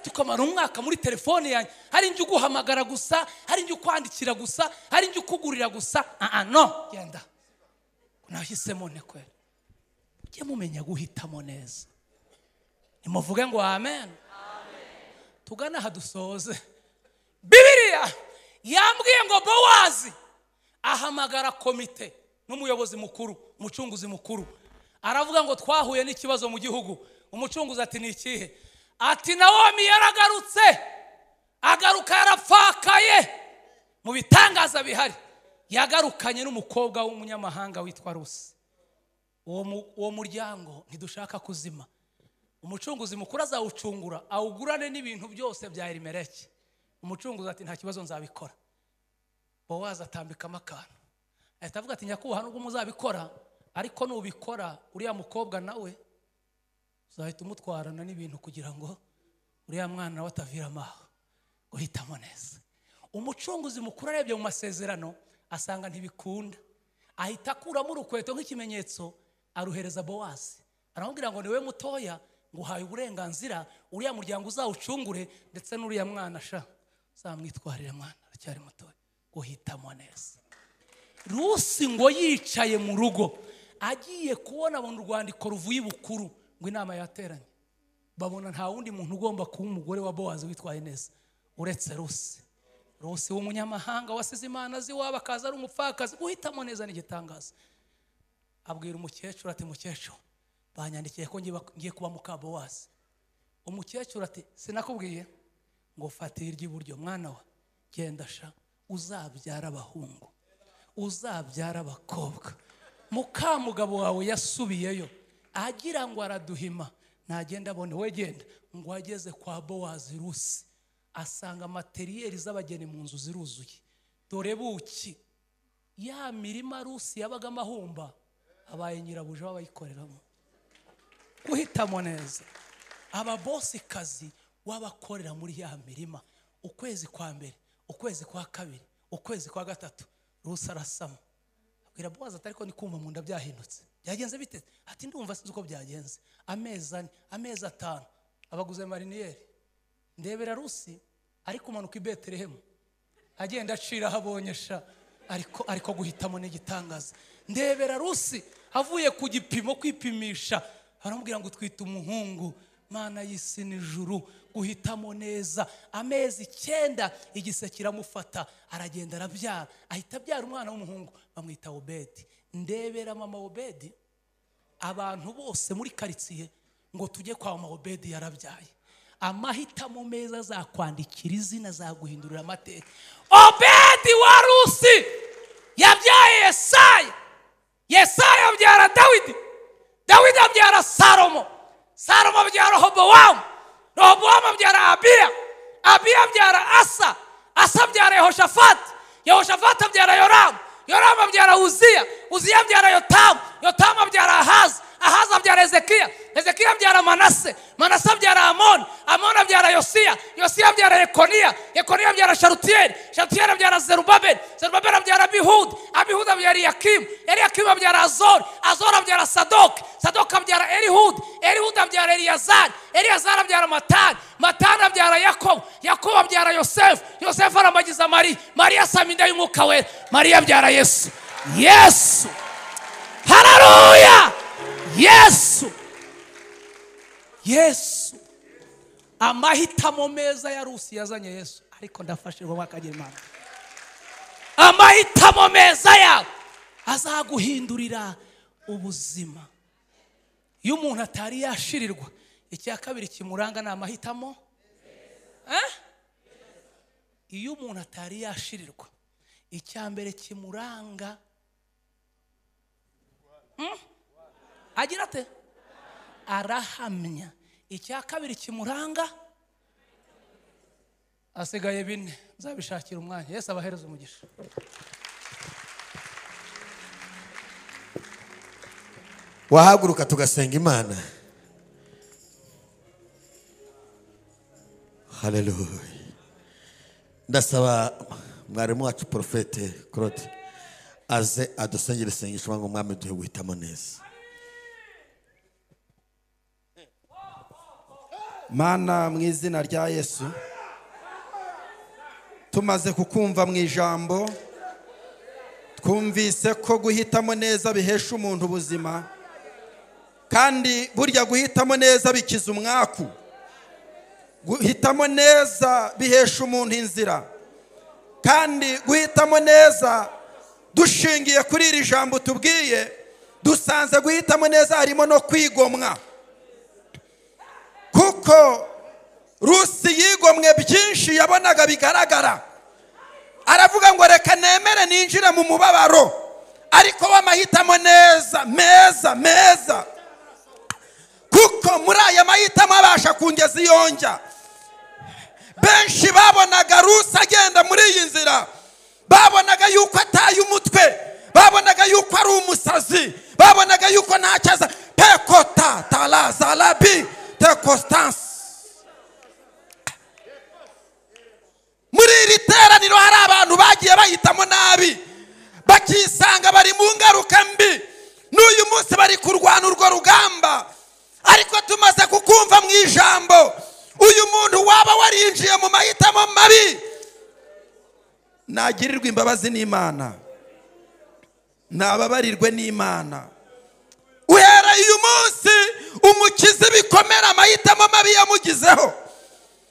Tukamara umwaka muri telefone yanjye hari njye uguhamagara gusa, hari njye ukwandikira gusa, hari njye ukugurira gusa. No genda nahisemo ne kwera. Ujye mumenya guhitamo neza. Nimuvuge ngo amen. Tugana aha dusoze. Bibiliya yambwiye ngo Bowazi ahamagara komite n'umuyobozi mukuru, umucunguzi mukuru, aravuga ngo twahuye n'ikibazo mu gihugu. Umucunguzi ati ni ikihe? Ati Nawomi yaragarutse, agaruka yarapfakaye. Mu bitangaza bihari yagarukanye n'umukobwa w'umunyamahanga witwa Rusi. Uwo muryango ntidushaka kuzima. Umucunguzi mukuru azawucungura awugurane n'ibintu byose bya Elimeleki. Umucunguzi ati nta kibazo nzabikora. Bowazi atambikamo akantu ahita avuga ati nyakubahwa nubwo muzabikora ariko nubikora uriya mukobwa nawe uzahita umutwarana n'ibintu kugira ngo uriya mwana nawe ataviramo aho. Guhitamo neza. Umucunguzi mukuru arebye mu masezerano asanga ntibikunda, ahita akuramo urukweto nk'ikimenyetso aruhereza Bowazi, aramubwira ngo niwe mutoya nguhaye uburenganzira uriya muryango uzawucungure ndetse n'uriya mwana sha uzamwitwarire, mwana aracyari mutoya. Guhitamo neza. Rusi ngo yicaye mu rugo agiye kubona abona urwandiko ruvuye ibukuru ngo inama yateranye, babona nta wundi muntu ugomba kuba umugore wa Bowazi witwaye neza uretse Rusi. Rusi w'umunyamahanga wasize Imana z'iwabo akaza ari umupfakazi. Guhitamo neza ni igitangaza. Abwira umukecuru ati mukecuru banyandikiye ko ngiye kuba muka Bowazi. Umukecuru ati sinakubwiye ngo fata iry'iburyo mwana wa genda sha uzabyara abahungu uzabyara abakobwa. Mukamugabo wawe yasubiyeyo agira ngo araduhima nagenda abone we genda. Ngo ageze kwa Bowazi Rusi asanga materiyeri z'abageni mu nzu ziruzuye. Dore buki ya mirima Rusi yabaga amahumba abaye nyirabuja w'abayikoreramo. Guhitamo neza. Ababosikazi w'abakorera muri ya mirima ukwezi kwa mbere, ukwezi kwa kabiri, ukwezi kwa gatatu Rusi arasama. Abwira Bowazi ati ariko nikumva mu nda byahindutse. Byagenze bite? Ati ndumva sinzi uko byagenze. Amezi 4, amezi 5 abaguze mariniyeri. Ndebera Rusi ari kumanuka i Betelehemu agenda acira ahabonye sha, ariko guhitamo n'igitangaza. Ndebera Rusi avuye ku gipimo kwipimisha aramubwira ngo twite umuhungu. Mana y'isi n'ijuru, guhitamo neza. Amezi 9 igise kiramufata aragenda arabyara, ahita abyara umwana w'umuhungu bamwita Obedi. Ndebera mama Obedi, abantu bose muri karitsiye ngo tujye kwa mama Obedi yarabyaye. Amahitamo meza azakwandikira izina azaguhindurira amateka. Obedi wa Rusi yabyaye Yesaya, Yesaya abyara Dawidi, Dawidi abyara Salomo, Salomo abyara Rehobowamu, Rehobowamu abyara Abiya, Abiya abyara Asa, Asa abyara Yehoshafati, Yehoshafati abyara Yoramu, Yoramu abyara Uziya, Uziya abyara Yotamu, Yotamu abyara Ahazi, Ahazi abyara Hezekiya, Hezekiya abyara Manase, Manase abyara Amoni, Amoni abyara Yosiya, Yosiya abyara Yekoniya, Yekoniya abyara Sharutiyeli, Sharutiyeli abyara Zerubabeli, Zerubabeli abyara Abihudi, Abihudi abyara Eliyakimu, Eliyakimu abyara Azori, Azori abyara Sadoki, Sadoki abyara Elihudi, Elihudi abyara Eliyazari, Eliyazari abyara Matani, Matani abyara Yakobo, Yakobo abyara Yosefu, Yosefu arambagiza Mariya, Mariya asama inda y'Umwuka Wera, Mariya abyara Yesu. Yesu, haleluya! Yesu, Yesu. Amahitamo meza ya Rusi yazanye Yesu, ariko ndafashirwa mwakagira Imana. Amahitamo meza yawe azaguhindurira ubuzima. Iyo umuntu atari yashirirwa, icya kabiri kimuranga ni amahitamo. Iyo umuntu atari yashirirwa, icya mbere kimuranga agira ate? Arahamya. Icya kabiri kimuranga, asigaye bine, nzabishakira umwanya. Yesu abahereza umugisha. Wahaguruka tugasenga Imana. Haleluya. Ndasaba mwarimu wacu Profete Claude aze adusengere isengesho ngo Umwami duhe guhitamo neza. Mana, mu izina rya Yesu, tumaze kukumva mu ijambo, twumvise ko guhitamo neza bihesha umuntu ubuzima, kandi burya guhitamo neza bikiza umwaku. Guhitamo neza bihesha umuntu inzira, kandi guhitamo neza dushingiye kuri iri jambo tubwiye, dusanze guhitamo neza harimo no kwigomwa, kuko Rusi yigomwe byinshi yabonaga bigaragara. Aravuga ngo reka nemere ninjire mu mubabaro, ariko w'amahitamo neza meza meza, kuko muri aya mahitamo abasha kungeza iyonjya. Benshi babonaga Rusi agenda muri iyi nzira, babonaga yuko ataye umutwe, babonaga yuko ari umusazi, babonaga yuko ntacyo aza. Pekota talazalabi te Constance. Muri iri teraniro hari abantu bagiye bahitamo nabi, bakisanga bari mu ngaruka mbi, n'uyu munsi bari kurwana urwo rugamba. Ariko tumaze kukumva mu ijambo, uyu muntu waba warinjiye mu mahitamo mabi nagirirwa imbabazi n'Imana, nababarirwe n'Imana. Uhereye uyu munsi umukize bikomera amahitamo mabi yamugizeho.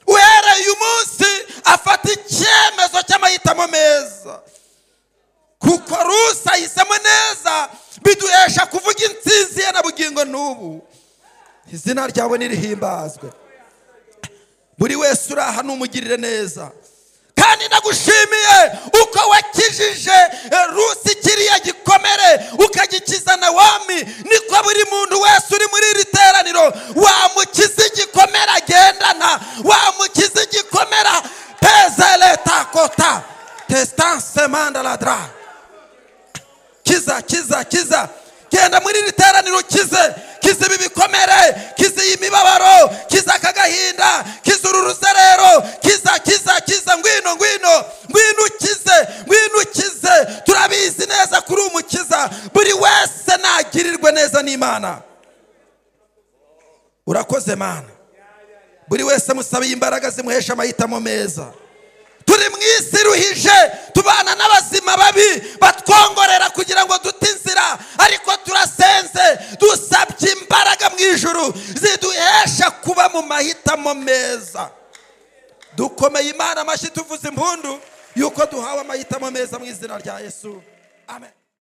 Uhereye uyu munsi afata icyemezo cy'amahitamo meza, kuko Rusi ahisemo neza, biduhesha kuvuga intsinzi ye na bugingo n'ubu. Izina ryawe nirihimbazwe. Buri wese uri aha numugirire neza. Kandi ndagushimiye uko wakijije Rusi kiriya gikomere ukagikiza Nawomi, niko buri muntu wese uri muri iri teraniro wamukiza igikomere agendana, wamukiza igikomera. Pezele takota testanse mandaladra. Kiza, kiza, kiza. Genda muri iri teraniro kize, kize ibi bikomere, kize iyi mibabaro, kiza aka gahinda, kiza uru ruzerero, kiza, kiza, kiza. Ngwino, ngwino, ngwino ukize, ngwino ukize. Turabizi neza kuri umukiza. Buri wese nagirirwe neza n'Imana. Urakoze Mana. Buri wese musabiye imbaraga zimuhesha amahitamo meza. Turi mu isi iruhije, tubana n'abazima babi batwongorera kugira ngo dute inzira, ariko turasenze dusabye imbaraga mu ijuru ziduhesha kuba mu mahitamo meza. Dukomeye Imana amashyi tuvuze impundu yuko duhawe amahitamo meza mu izina rya Yesu. Amen.